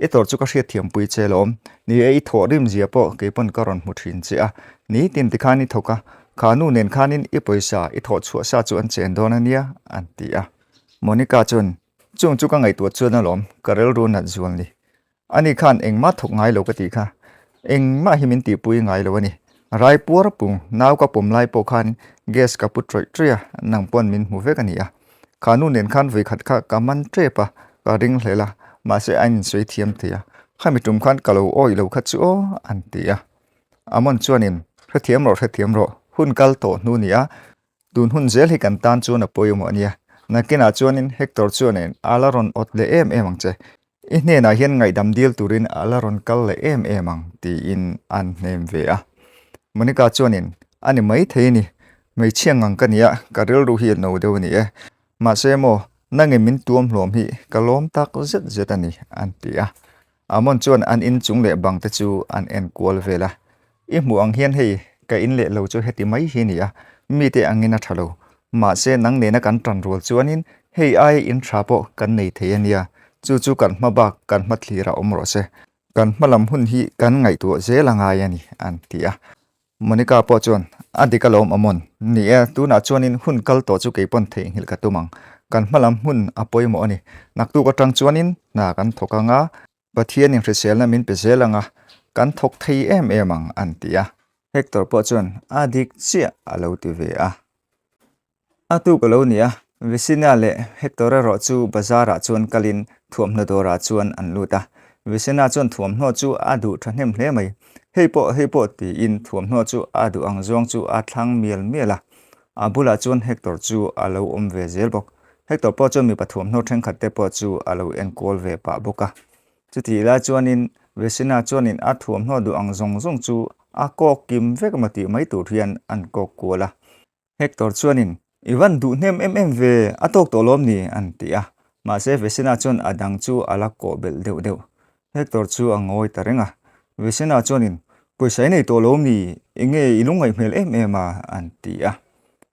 I tawrh chu ka hriatthiampui che lawm. Ni e, i thawh rim zia pawh kei pawn ka rawn hmu thin che a. Ni tin tikhan i thawk a, kha nu nen khanin i pawisa i thawh chhuah sa chu an chen dawn a nia, an ti a. Monica chuan, Chung chu ka ngaihtuah chuan alawm, ka rilru nat zual ni. Ani khan engmah thawk ngai lo ka tih kha. Engmah hi min tihpui ngai lo a ni. Rai puar pung, nau ka pawm lai pawh khan gas ka pu tawih tawih a, nang pawn min hmu vek a ni a. Kha nu nen khan vawikhat kha ka man tep a, ka ring hlel a, mahse a insawi thiam thei a. Khami tum khan ka lo awih lo kha chu aw, an ti a. Amon chuanin, Hrethiam rawh, hrethiam rawh, hun kal tawh hnu ni a, tun hun zel hi kan tan chuan a pawimawh a nia. Nakinah chuanin Hector chuanin a la rawn awt leh em em ang che. I hnenah hian ngaihdam dil turin a la rawn kal leh em em ang, tiin an hnem ve a. Monica chuanin, A ni maithei a ni. Hmeichhia ngang ka nia, ka rilru hi a no deuh a ni e. Mahse maw, nangin min tuam hlawm hi ka lawm tak zet zet a ni, an ti a. Amon chuan an in chung leh bang te chu an en kual vel a. I hmuh ang hian hei, ka in leh lo chu heti mai hi ni a, mite angin a tha lo. Mahse nang nena kan tan rual chuanin hei aia in tha pawh kan nei thei a nia, chu chu kan hma bak kan hma thlir a awm rawh se. Kan hma lam hun hi kan ngaihtuah zel a ngai a ni, an ti a. Monica pawh chuan, A dik alawm Amon. Ni e, tunah chuanin hun kal tawh chu kei pawn theihnghilh ka tum ang. Kan hma lam hun a pawimawh a ni. Naktuk atang chuanin hna kan thawk ang a, Pathianin hriselna min pe zel ang a, kan thawk thei em em ang, an ti a. Hector pawh chuan, A dik chiah, a lo ti ve a. A tuk a lo ni a, Vicina leh Hector erawh chu bazar ah chuan kalin thuamhnaw dawrah chuan an lut a. Vicina chuan thuamhnaw chu a duh thahnem hle mai. Hei pawh, hei pawh tiin thuamhnaw chu a duh ang zawng chu a thlang mial mial a. A bulah chuan Hector chu a lo awm ve zel bawk. Hector pawh chuan mipa thuamhnaw thenkhat te pawh chu a lo enkawl ve pah bawk a. Chutih lai chuanin Vicina chuanin a thuamhnaw duh ang zawng zawng chu a kawk kim vek emaw tih mai tur hian an kawk kual a. Hector chuanin, I van duh hnem em em ve, a tawk tawh lawm ni? an ti a. Mahse Vesina chuan a dang chu a la kawh belh deuh deuh. Hector chu a ngawi ta reng a. Vesina chuanin, Pawisa i nei tawh lawm ni? Enge i lungngaih hmel em em a? an ti a.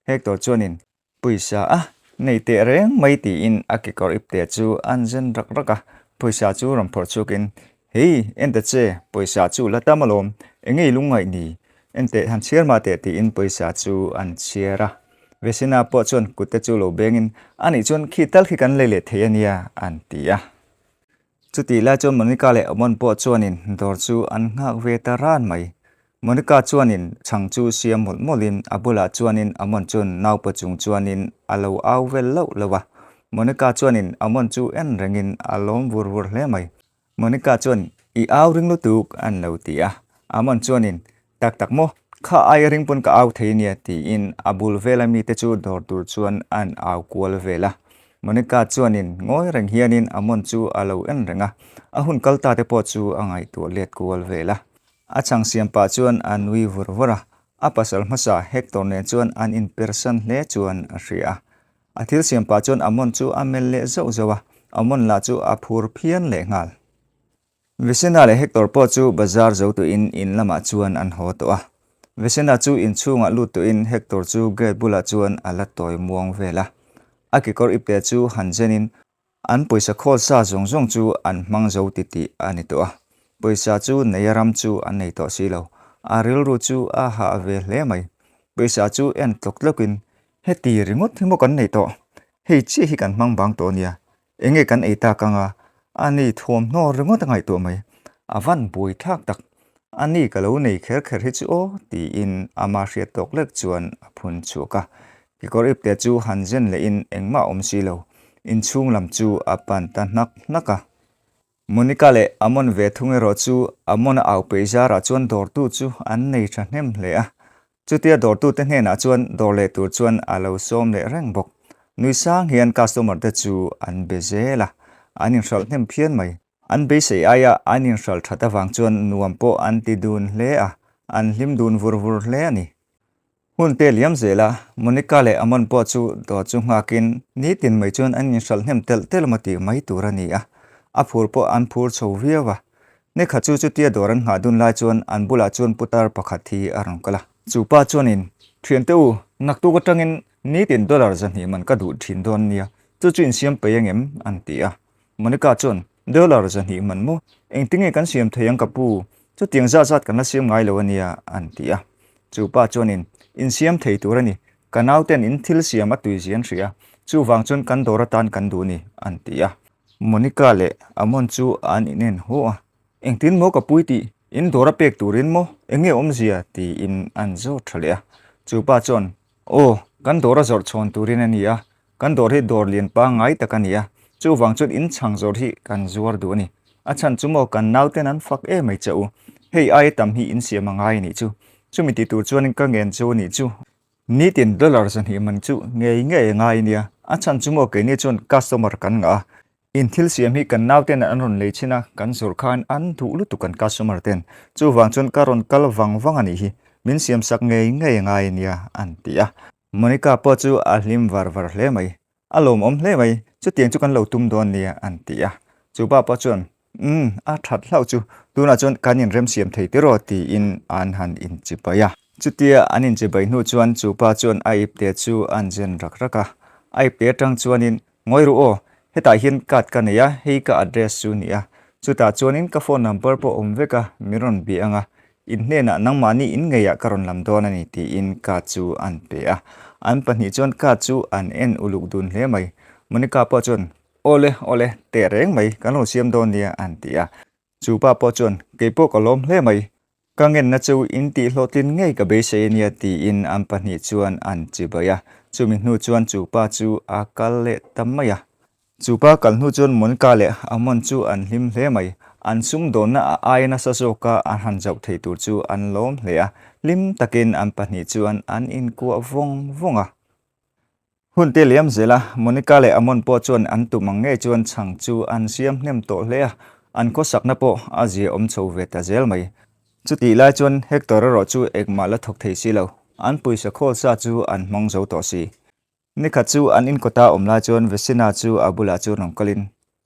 Hector chuanin, Pawisa a nei teh reng mai tiin a kekawr ipte chu an zen rak rak a. Pawisa chu rawn phawrh chhuakin, Hei, en ta che, pawisa chu la tam alawm, enge i lungngaih ni? En teh, han chhiar mah teh tiin pawisa chu an chhiar a. Vesina pawh chuan kut te chu lo bengin, Anih chuan khi tal khi kan lei leh thei a nia, an ti a. Chutih lai chuan Monica leh Amon pawh chuanin dawr chu an nghak ve ta ran mai. Monica chuanin chhang chu siam mawlh mawlhin a bulah chuanin Amon chuan naupa chung chuanin a lo au vel lauh lauh a. Monica chuanin Amon chu en rengin a lawm vur vur hle mai. Monica chuan I au ring lutuk an lo ti a. Amon chuanin Tak tak maw? Kha aia ring pawn ka au thei nia tiin a bul vela mite chu dawr tur chuan an au kual vel a. Monica chuanin ngawi reng hianin Amon chu a lo en reng a, a hun kal ta te pawh chu a ngaihtuah let kual vel a. A chhang siam pah chuan a nui vur vur a, a pasal hmasa Hector nen chuan an inpersan hle chuan a hria a. A thil siam pah chuan Amon chu a melh leh zauh zauh a, Amon lah chu a phur phian leh nghal. Vicena leh Hector pawh chu bazar zo tuin in lamah chuan an haw tawh a. Vicena chu inchhungah lut tuin Hector chu gate bulah chuan a la tawi muang vel a. A kekawr ipte chu han zenin An pawisa khawl sa zawng zawng chu an hmang zo ti tih a ni tawh a, pawisa chu neia ram chu an nei tawh si lo. A rilru chu a hah ve hle mai. Pawisa chu en tlawk tlawkin, Heti ringawt hi maw kan nei tawh? Hei chiah hi kan hmang bang tawh nia. Enge kan ei tak anga? A ni thuamhnaw ringawt a ngaihtuah mai. A van buai thlak tak. A ni ka lo nei kher kher hi chu aw, tiin ama hriat tawk lek chuan a phun chhuak a. Kekawr ipte chu han zen lehin engmah a awm si lo, inchhung lam chu a pan ta hnak hnak a. Monica leh Amon ve thung erawh chu Amon a au peih zarah chuan dawrtu chu an nei thahnem hle a. Chutia dawrtute hnenah chuan dawr leh tur chuan a lo sawm leh reng bawk. Nui sang hian customer te chu an be zel a, an inhralh hnem phian mai. An beisei aia an inhralh that avang chuan nuam pawh an ti dun hle a, an hlim dun vur vur hle a ni. Hun te liam zel a, Monica leh Amon pawh chu dawt chu nghakin nitin mai chuan an inhralh hnem telh telh maw tih mai tur a ni a, a phur pawh an phur chho viau a. Nikhat chu chutia dawr an nghah dun lai chuan an bulah chuan putar pakhat hi a rawn kal a. Chu pa chuanin, Thiante u, naktuk atangin nitin dollar 200 man ka duh thin dawn nia, chu chu insiam peih angem? an ti a. Monica chuan, Dollar 200 man maw? Engtinge kan siam thei ang ka pu? Chutiang zat zat kan la siam ngai lo a nia, an ti a. Chu pa chuanin, Insiam thei tur a ni. Ka nauten in thil siam a tui zia an hria. Chuvang chuan kan dawr atan kan duh ni, an ti a. Monica leh Amon chu an inen haw a. Engtin maw ka pui tih? In dawr a pek turin maw? Enge awmzia? tiin an zawt tha leh a. Chu pa chuan, Aw, kan dawr a zawrh chhawn turin a ni a, kan dawr hi dawr lian pangngai tak a ni a, chuvang chuan in chhang zawrh hi kan zuar duh a ni. A chhan chu maw kan nauten an fak em mai che u, hei aia tam hi in siam a ngai a nih chu, chumi ti tur chuanin ka ngen chu a nih chu. Nitin dollar 200 man chu ngei ngei a ngai a nia, a chhan chu maw keini chuan customer kan ngah a, In thil siam hi kan nauten an rawn lei chin a, kan zawrh khan an duh lutuk kan customer ten. Chuvang chuan ka rawn kal vang vang a nih hi, min siam sak ngei ngei a ngai a nia, an ti a. Monica pawh chu a hlim var var hle mai. A lawmawm hle mai, chutiang chu kan lo tum dawn nia, an ti a. Chu pa pawh chuan, Umm, a that hlauh chu, tunah chuan kan inremsiam thei tiraw, tiin an han inchibai a. Chutia an inchibai hnu chuan chu pa chuan a ipte chu an zen rak rak a. A ipte atang chuanin Ngawi ru aw, hetah hian card ka nei a, hei ka address chu ni a, chutah chuanin ka phone number pawh awm vek a, min rawn bia ang a, in hnenah nangmahni in ngeiah ka rawn lam dawn a ni tiin card chu an pe a. An pahnih chuan card chu an en uluk dun hle mai. Monica pawh chuan, Awle, awle, teh reng mai, kan lo siam dawn nia an ti a. Chu pa pawh chuan, Kei pawh ka lawm hle mai, ka ngenna chu in tih hlawhtlin ngei ka beisei a nia tiin an pahnih chuan an chibai a. Chumi hnu chuan chu pa chu a kal leh ta mai a. Chu pa kal hnu chuan Monica leh Amon chu an hlim hle mai. An sumdawnna a aia nasa zawka an han zauh thei tur chu an lawm hle a. Hlim takin an pahnih chuan an inkuah vawng vawng a. Hun te liam zel a, Monica leh Amon pawh chuan an tum ang ngei chuan chhang chu an siam hnem tawh hle a, an khawsakna pawh a zia awm chho ve ta zel mai. Chutih lai chuan Hector erawh chu engmah la thawk thei si lo, an pawisa khawl sa chu an hmang zo tawh si. Nikhat chu an inkawta awm lai chuan Vecina chu a bulah chuan rawn kalin,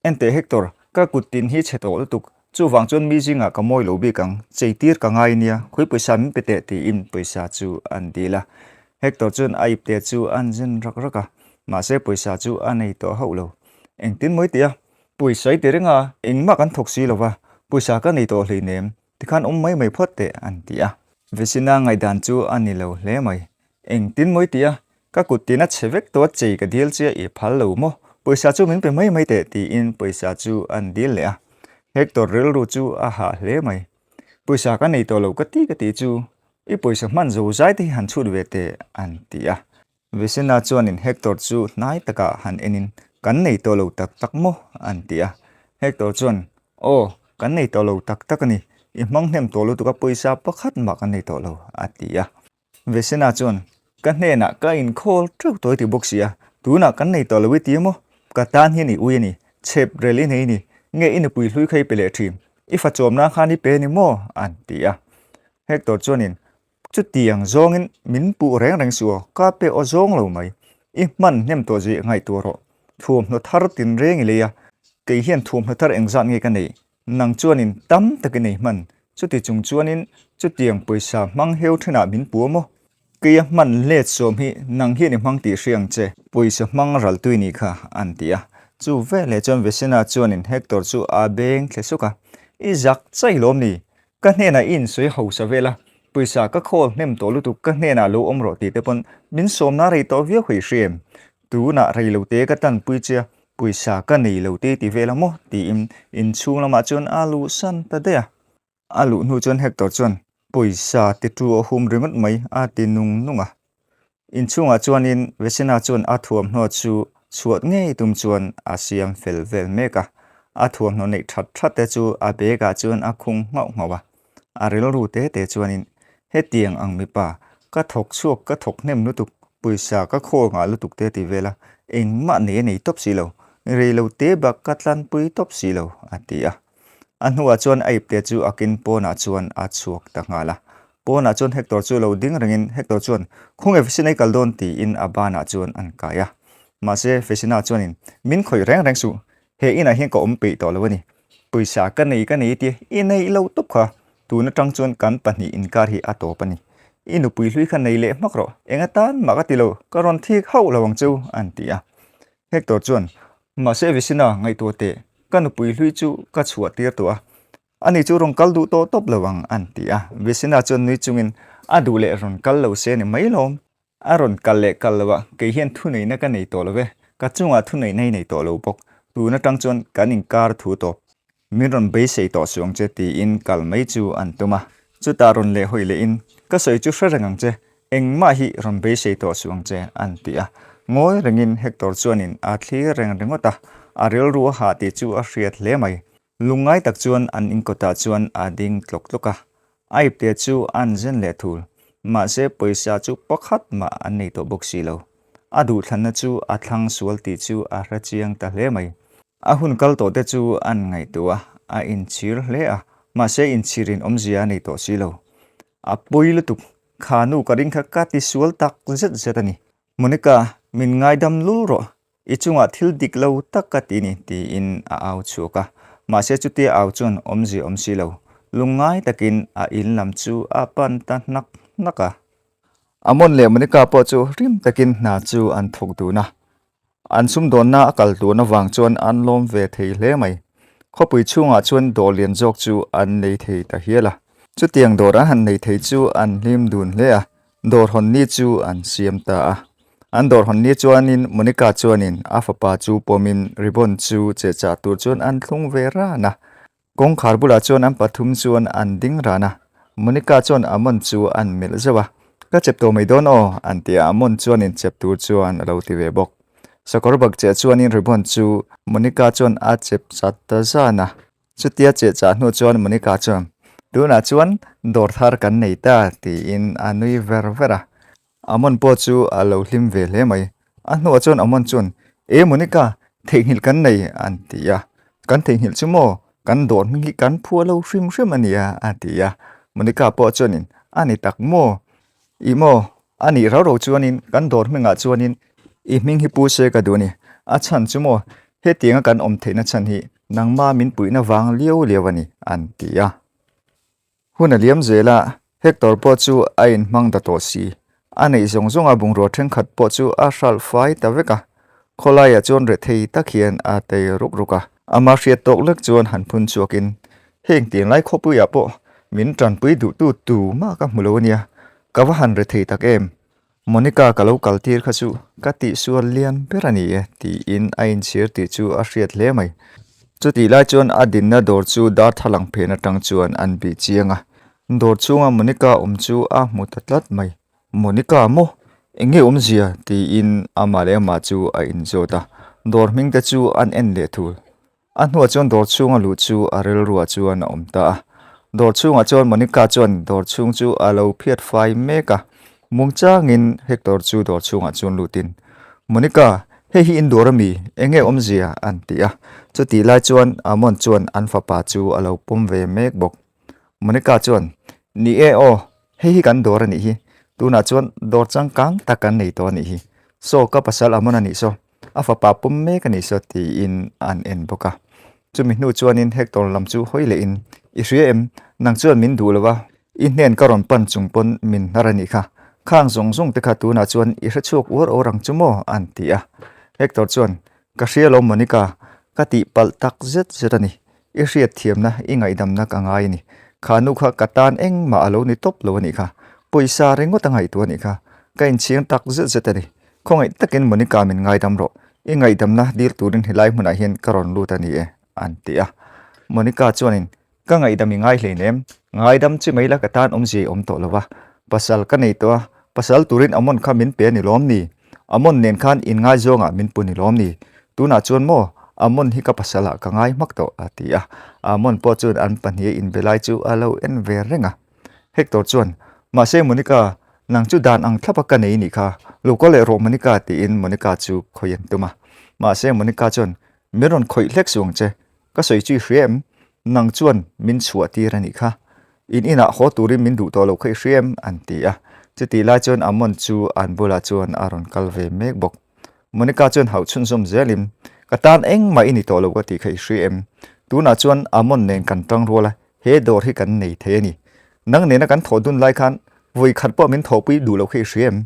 Enteh Hector, ka kut tin hi chhe tawh lutuk, chuvang chuan mi zingah ka mawi lo bik ang, chei tir ka ngai nia, khawi pawisa min pe teh tiin pawisa chu an dil a. Hector chuan a ipte chu an zen rak rak a, mahse pawisa chu a nei tawh hauh lo. Engtin mawi tih a? Pawisa i ti reng a, engmah kan thawk si lo va, pawisa ka nei tawh hleinem, Tikhan awm mai mai phawt teh an ti a. Vecina ngaihdan chu a ni lo hle mai. Engtin mawi tih a, ka kut tina chhe vek tawh a chei ka dil che i phal lo maw? Pawisa chu min pe mai mai teh tiin pawisa chu an dil leh a. Hector rilru chu a hah hle mai. Pawisa ka nei tawh lo ka ti ka ti chu, i pawisa hman zo zai te hi han chhut ve teh, an ti a. Vicena chuanin Hector chu hnai takah han enin, Kan nei tawh lo tak tak maw? an ti a. Hector chuan, Aw, kan nei tawh lo tak tak a ni. I hmang hnem tawh lutuk a pawisa pakhat mah kan nei tawh lo, a ti a. Vicena chuan, Ka hnenah ka inkhawl teuh tawh i ti bawk si a, tunah kan nei tawh lo i ti maw? Ka tan hian i ui a ni, chhep rel i nei a ni, nge i nupui hlui kha i pe leh thin, i fa chawm nan khan i pe a ni maw? an ti a. Hector chuanin, Chutiang zawngin min puh reng reng suh aw, ka pe aw zawng lo mai. I hman hnem tawh zui ngaihtuah rawh. Thuamhnaw thar tinreng i lei a, kei hian thuamhnaw thar engzat nge ka neih? Nang chuanin tam tak i nei hman. Chuti chung chuanin chutiang pawisa hmang heu thenah min puh a maw? Keia hman let sawm hi nang hian i hmang tih hria ang che. Pawisa hmang ral tui nih kha, an ti a. Chu veleh chuan Vesena chuanin Hector chu a beng thle suk a, I zak chai lawm ni? Ka hnenah i insawi hausa vel a, pawisa ka khawl hnem tawh lutuk ka hnenah lo awm rawh tih te pawn min sawmna rei tawh viau hei hria em? Tunah rei lo te ka tanpui che a, pawisa ka nei lo te ti vel a maw? tiin inchhung lamah chuan a luhsan ta daih a. A luh hnu chuan Hector chuan pawisa ti tu a hum ringawt mai a ti nung nung a. Inchhungah chuanin Vesina chuan a thuamhnaw chu chhuat ngei tum chuan a siam fel vel mek a. A thuamhnaw neih that that te chu a bag ah chuan a khung nghauh nghauh a. A rilru te te chuanin, Hetiang ang mipa, ka thawk chhuak ka thawk hnem lutuk, pawisa ka khawl ngah lutuk te ti vel a, engmah nei a nei tawp si lo, rei lo te bak ka tlanpui tawp si lo, a ti a. A hnuah chuan a ipte chu a kin pawnah chuan a chhuak ta nghal a. Pawnah chuan Hector chu lo ding rengin Hector chuan, Khawnge Fesina i kal dawn? tiin a banah chuan an kai a. Mahse Fesina chuanin, Min khawih reng reng suh, he inah hian ka awm peih tawh lo a ni. Pawisa ka nei ka nei tia i neih lo tawp kha, tun atang chuan kan pahnih inkar hi a tawp a ni. I nupui hlui kha nei leh hmak rawh, eng atan mah ka ti lo, ka rawn thik hauh lo ang cheu, an ti a. Hector chuan, Mahse Vicina, ngaihtuah teh, ka nupui hlui chu ka chhuah tir tawh a, ani chu rawn kal duh tawh tawp lo ang, an ti a. Vicina chuan nui chungin, A duh leh rawn kal lo se ni mai lawm. A rawn kal leh kal lo a, kei hian thuneihna ka nei tawh lo ve, ka chungah thuneihna i nei tawh lo bawk. Tun atang chuan kan inkar thu tawp. Min rawn beisei tawh suh ang che tiin kal mai chu an tum a. Chutah rawn leh hawi lehin, Ka sawi chu hre reng ang che, engmah hi rawn beisei tawh suh ang che, an ti a. Ngawi rengin Hector chuanin a thlir reng ringawt a, a rilru a hah tih chu a hriat hle mai. Lungngai tak chuan an inkawtah chuan a ding tlawk tlawk a, a ipte chu an zen leh thul. Mahse pawisa chu pakhat mah an nei tawh bawk si lo. A duhthlanna chu a thlang sual tih chu a hre chiang ta hle mai. A hun kal tawh te chu an ngaihtuah a, a inchhir hle a, mahse inchhirin awmzia a nei tawh si lo. A pawi lutuk, kha nu ka ring kha ka ti sual tak zet zet a ni. Monica, min ngaidam lul rawh, i chungah thil dik lo tak ka ti ni, tiin a au chhuak a. Mahse chutia au chuan awmzia awm si lo, lungngai takin a in lam chu a pan ta hnak hnak a. Amon leh Monica pawh chu rim takin hna chu an thawk dun a, An sumdawnna a kal tun avang chuan an lawm ve thei hle mai. Khawpui chhungah chuan dawr lian zawk chu an nei thei ta hial a. Chutiang dawr an han nei thei chu an hlim dun hle a, dawr hawn ni chu an siam ta a. An dawr hawn ni chuanin Monica chuanin a fapa chu pawmin ribbon chu chehchah tur chuan an thlung ve ran a. Kawngkhar bulah chuan an pathum chuan an ding ran a, Monica chuan Amon chu an melh zeuh a, Ka chep tawh mai dawn aw, an ti a, Amon chuan inchep tur chuan a lo ti ve bawk. Sakawr bak cheh chuanin ribbon chu Monica chuan a chep chat ta zan a, chutia cheh chah hnu chuan Monica chuan, Tunah chuan dawr thar kan nei ta, tiin a nui ver ver a. Amon pawh chu a lo hlim ve hle mai. A hnuah chuan Amon chuan, E Monica, theihnghilh kan nei, an ti a. Kan theihnghilh chu maw? Kan dawr hming hi kan phuah lo hrim hrim a nia, a ti a. Monica pawh chuanin, A ni tak maw? Ih maw? A nih rau rau chuanin kan dawr hmingah chuanin i hming hi pu se ka duh a ni. A chhan chu maw? Hetianga kan awm theihna chhan hi nangma min puihna vang liau liau a ni, an ti a. Hun a liam zel a, Hector pawh chu a inhmang ta tawh si. A neih zawng zawnga bungrua thenkhat pawh chu a hralh fai ta vek a. Khawlaiah chuan rethei tak hian a tei ruk ruk a. Ama hriat tawk lek chuan han phun chhuakin, Heng tianglai khawpuiah pawh min tanpui duhtu tumah ka hmu lo a nia, ka va han rethei tak em? Monica ka lo kal tir kha chu ka tihsual lian ber a ni e tiin a inchhir tih chu a hriat hle mai. Chutih lai chuan a dinna dawr chu darthlalang phen atang chuan an bih chiang a. Dawr chhunga Monica awm chu a hmu ta tlat mai. Monica maw? Eng nge awmzia? tiin amah leh amah chu a inzawt a. Dawr hming te chu an en leh thul. A hnuah chuan dawr chhunga luh chu a rilruah chuan a awm ta a. Dawr chhungah chuan Monica chuan dawr chhung chu a lo phiat fai mek a. Mungchangin Hector chu dawr chhungah chuan lutin, Monica, hei hi in dawr ami? Eng nge awmzia? an ti a. Chutih lai chuan Amon chuan an fapa chu a lo pawm ve mek bawk. Monica chuan, Ni e aw, hei hi kan dawr a nih hi. Tunah chuan dawr changkang tak kan nei tawh a nih hi. Saw ka pasal Amon a nih saw. A fapa pawm mek a nih saw tiin an en bawk a. Chumi hnu chuanin Hector lam chu hawi lehin, I hria em? Nang chuan min duh lo a, i hnen ka rawn pan chung pawn min hnar a nih kha. Khang zawng zawng te kha tunah chuan i hre chhuak uar uar ang chu maw? an ti a. Hector chuan, Ka hria lo Monica, ka tihpalh tak zet zet a ni. I hriat thiamna, i ngaihdamna ka ngai a ni. Kha nu kha ka tan engmah a lo ni tawp lo a nih kha. Pawisa ringawt a ngaihtuah a nih kha. Ka inchhing tak zet zet a ni. Khawngaih takin Monica min ngaidam rawh. I ngaihdamna dil turin helai hmunah hian ka rawn lut a ni e, an ti a. Monica chuanin, Ka ngaihdam i ngai hleinem, ngaidam chi mai la ka tan awmzia i awm tawh lo va. Pasal ka nei tawh a, pasal turin Amon kha min pe a ni lawm ni? Amon nen khan inngaizawngah min pu ni lawm ni? Tunah chuan maw, Amon hi ka pasalah ka ngai hmak tawh, a ti a. Amon pawh chuan an pahniha inbe lai chu a lo en ve reng a. Hector chuan, Mahse Monica, nang chu dan ang thlap a ka nei nih kha, lo kal leh rawh Monica tiin Monica chu khawih an tum a. Mahse Monica chuan, Min rawn khawih hlek suh ang che, ka sawi chu i hria em? Nang chuan min chhuah tir a nih kha. In inah haw turin min duh tawh loh kha i hria em? an ti a. Chutih lai chuan Amon chu an bulah chuan a rawn kal ve mek bawk. Monica chuan hauh chhunzawm zelin, Ka tan engmah i ni tawh lo ka tih kha i hria em? Tunah chuan Amon nen kan tang rual a, He dawr hi kan nei thei a ni. Nang nena kan thawh dun lai khan vawi khat pawh min thawhpui duh lo kha i hria em?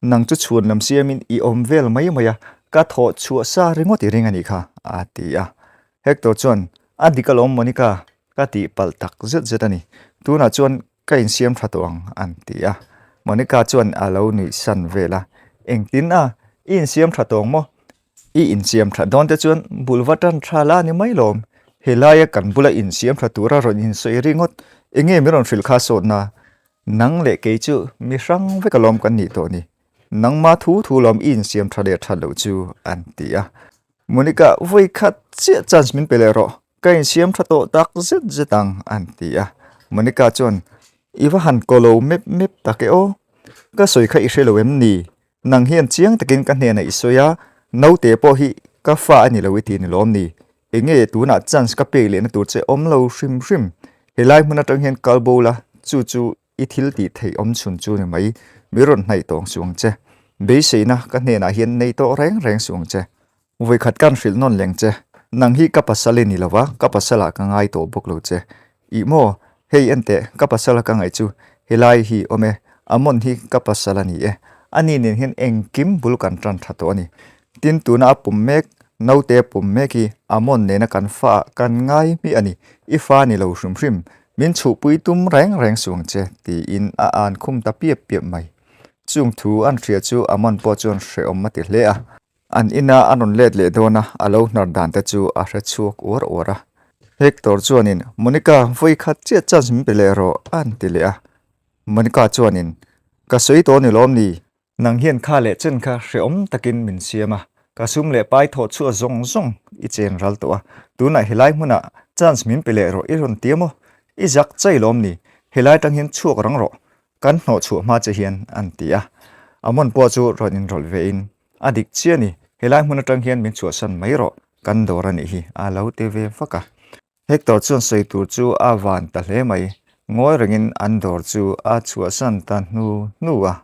Nang chu chhuan lam siamin i awm vel mai mai a, ka thawh chhuah sa ringawt i ring a nih kha, a ti a. Hector chuan, A dik alawm Monica, ka tih palh tak zet zet a ni. Tunah chuan ka insiam tha tawh ang, an ti a. Monica chuan a lo nuih san vel a, Engtin a, i insiam tha tawh ang maw? I insiam that dawn te chuan bul va tan tha la ni mai lawm. Helaia kan bula insiam tha tura rawn insawi ringawt enge min rawn hrilh kha sawtna? Nang leh kei chu mi hrang vek alawm kan nih tawh ni. Nangma thu thu lawm i insiam tha leh that loh chu an ti a. Monica, vawi khat chiah chance min pe leh rawh. Ka insiam tha tawh tak zet zet ang an ti a. Monica chuan, I va han ko lo mep mep tak e aw. Ka sawi kha i hre lo em ni? Nang hian chiang takin ka hnenah i sawi a, naute pawh hi ka fa a ni lo i ti ni lawm ni? Enge tunah chance ka pek lehna tur che awm lo hrim hrim. Helai hmun atang hian kal bo la, chu chu i thil tih theih awm chhun chu ni mai. Mi rawn hnaih tawng suh ang che. Beiseina ka hnenah hian nei tawh reng reng suh ang che. Vawikhat kan hrilh nawn leng che. Nang hi ka pasal i ni lo va, ka pasalah ka ngai tawh bawk lo che. Ih maw, hei enteh, ka pasala ka ngaih chu helai hi awm e, Amon hi ka pasal a ni e. Ani nen hian engkim bul kan tan tha tawh a ni. Tin, tuna a pum mek, naute pum mek hi Amon nena kan fa ah kan ngai hmiah a ni. I fa ni lo hrim hrim, min chhuhpui tum reng reng suh ang che, tiin a an khum ta piap piap mai. Chung thu an hria chu Amon pawh chuan hrehawm a ti hle a. An ina a rawn let leh dawn a, a lo hnar dan te chu a hre chhuak uar uar a. Hector chuanin, Monica, vawi khat chiah chance min pe leh rawh, a han ti leh a. Monica chuanin, Ka sawi tawh ni lawm ni? Nang hian kha leh chen kha hrehawm takin min siam a, ka sum leh pai thawh chhuah zawng zawng i chen ral tawh a, tunah helai hmunah chance min pe leh rawh i rawn ti a maw? I zak chai lawm ni? Helai tang hian chhuak rang rawh, kan hnawh chhuah hma che hian, an ti a. Amon pawh chu rawn inrawlh vein, A dik chiah a ni, helai hmun atang hian min chhuahsan mai rawh, kan dawr a nih hi, a lo ti ve vak a. Hector chuan sawi tur chu a van ta hle mai, ngawi rengin an dawr chu a chhuahsan ta hnu hnu a.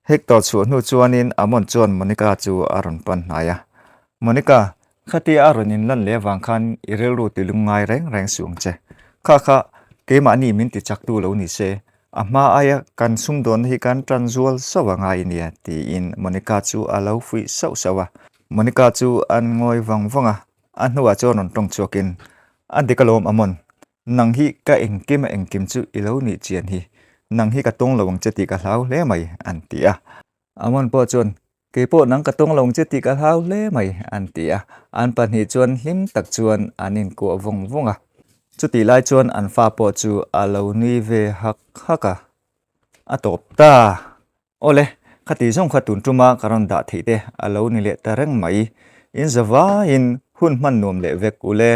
Hector chhuah hnu chuanin Amon chuan Monica chu a rawn pan hnai a, Monica, khatia a rawn inlan leh avang khan i rilru ti lungngai reng reng suh ang che. Kha kha, keimahni min ti chaktu lo ni se, A hma aia kan sumdawnna hi kan tan zual sauh a ngai nia tiin Monica chu a lo fuih sauh sauh a. Monica chu an ngawi vang vang a, a hnuah chuan rawn tawng chhuakin, A dik alawm Amon, nang hi ka engkim a engkim chu i lo nih chian hi, nang hi ka tawng lo ang che tih ka hlau hle mai, an ti a. Amon pawh chuan, Kei pawh nang ka tawng lo ang che tih ka hlau hle mai, an ti a. An pahnih chuan hlim tak chuan an inkuah vawng vawng a. Chutih lai chuan an fa pawh chu a lo nui ve hak hak a. A tawp ta. Awle, khati zawng kha tun tuma ka rawn dah theih te a lo ni leh ta reng mai. In zavaiin hun hman nuam leh vek ule.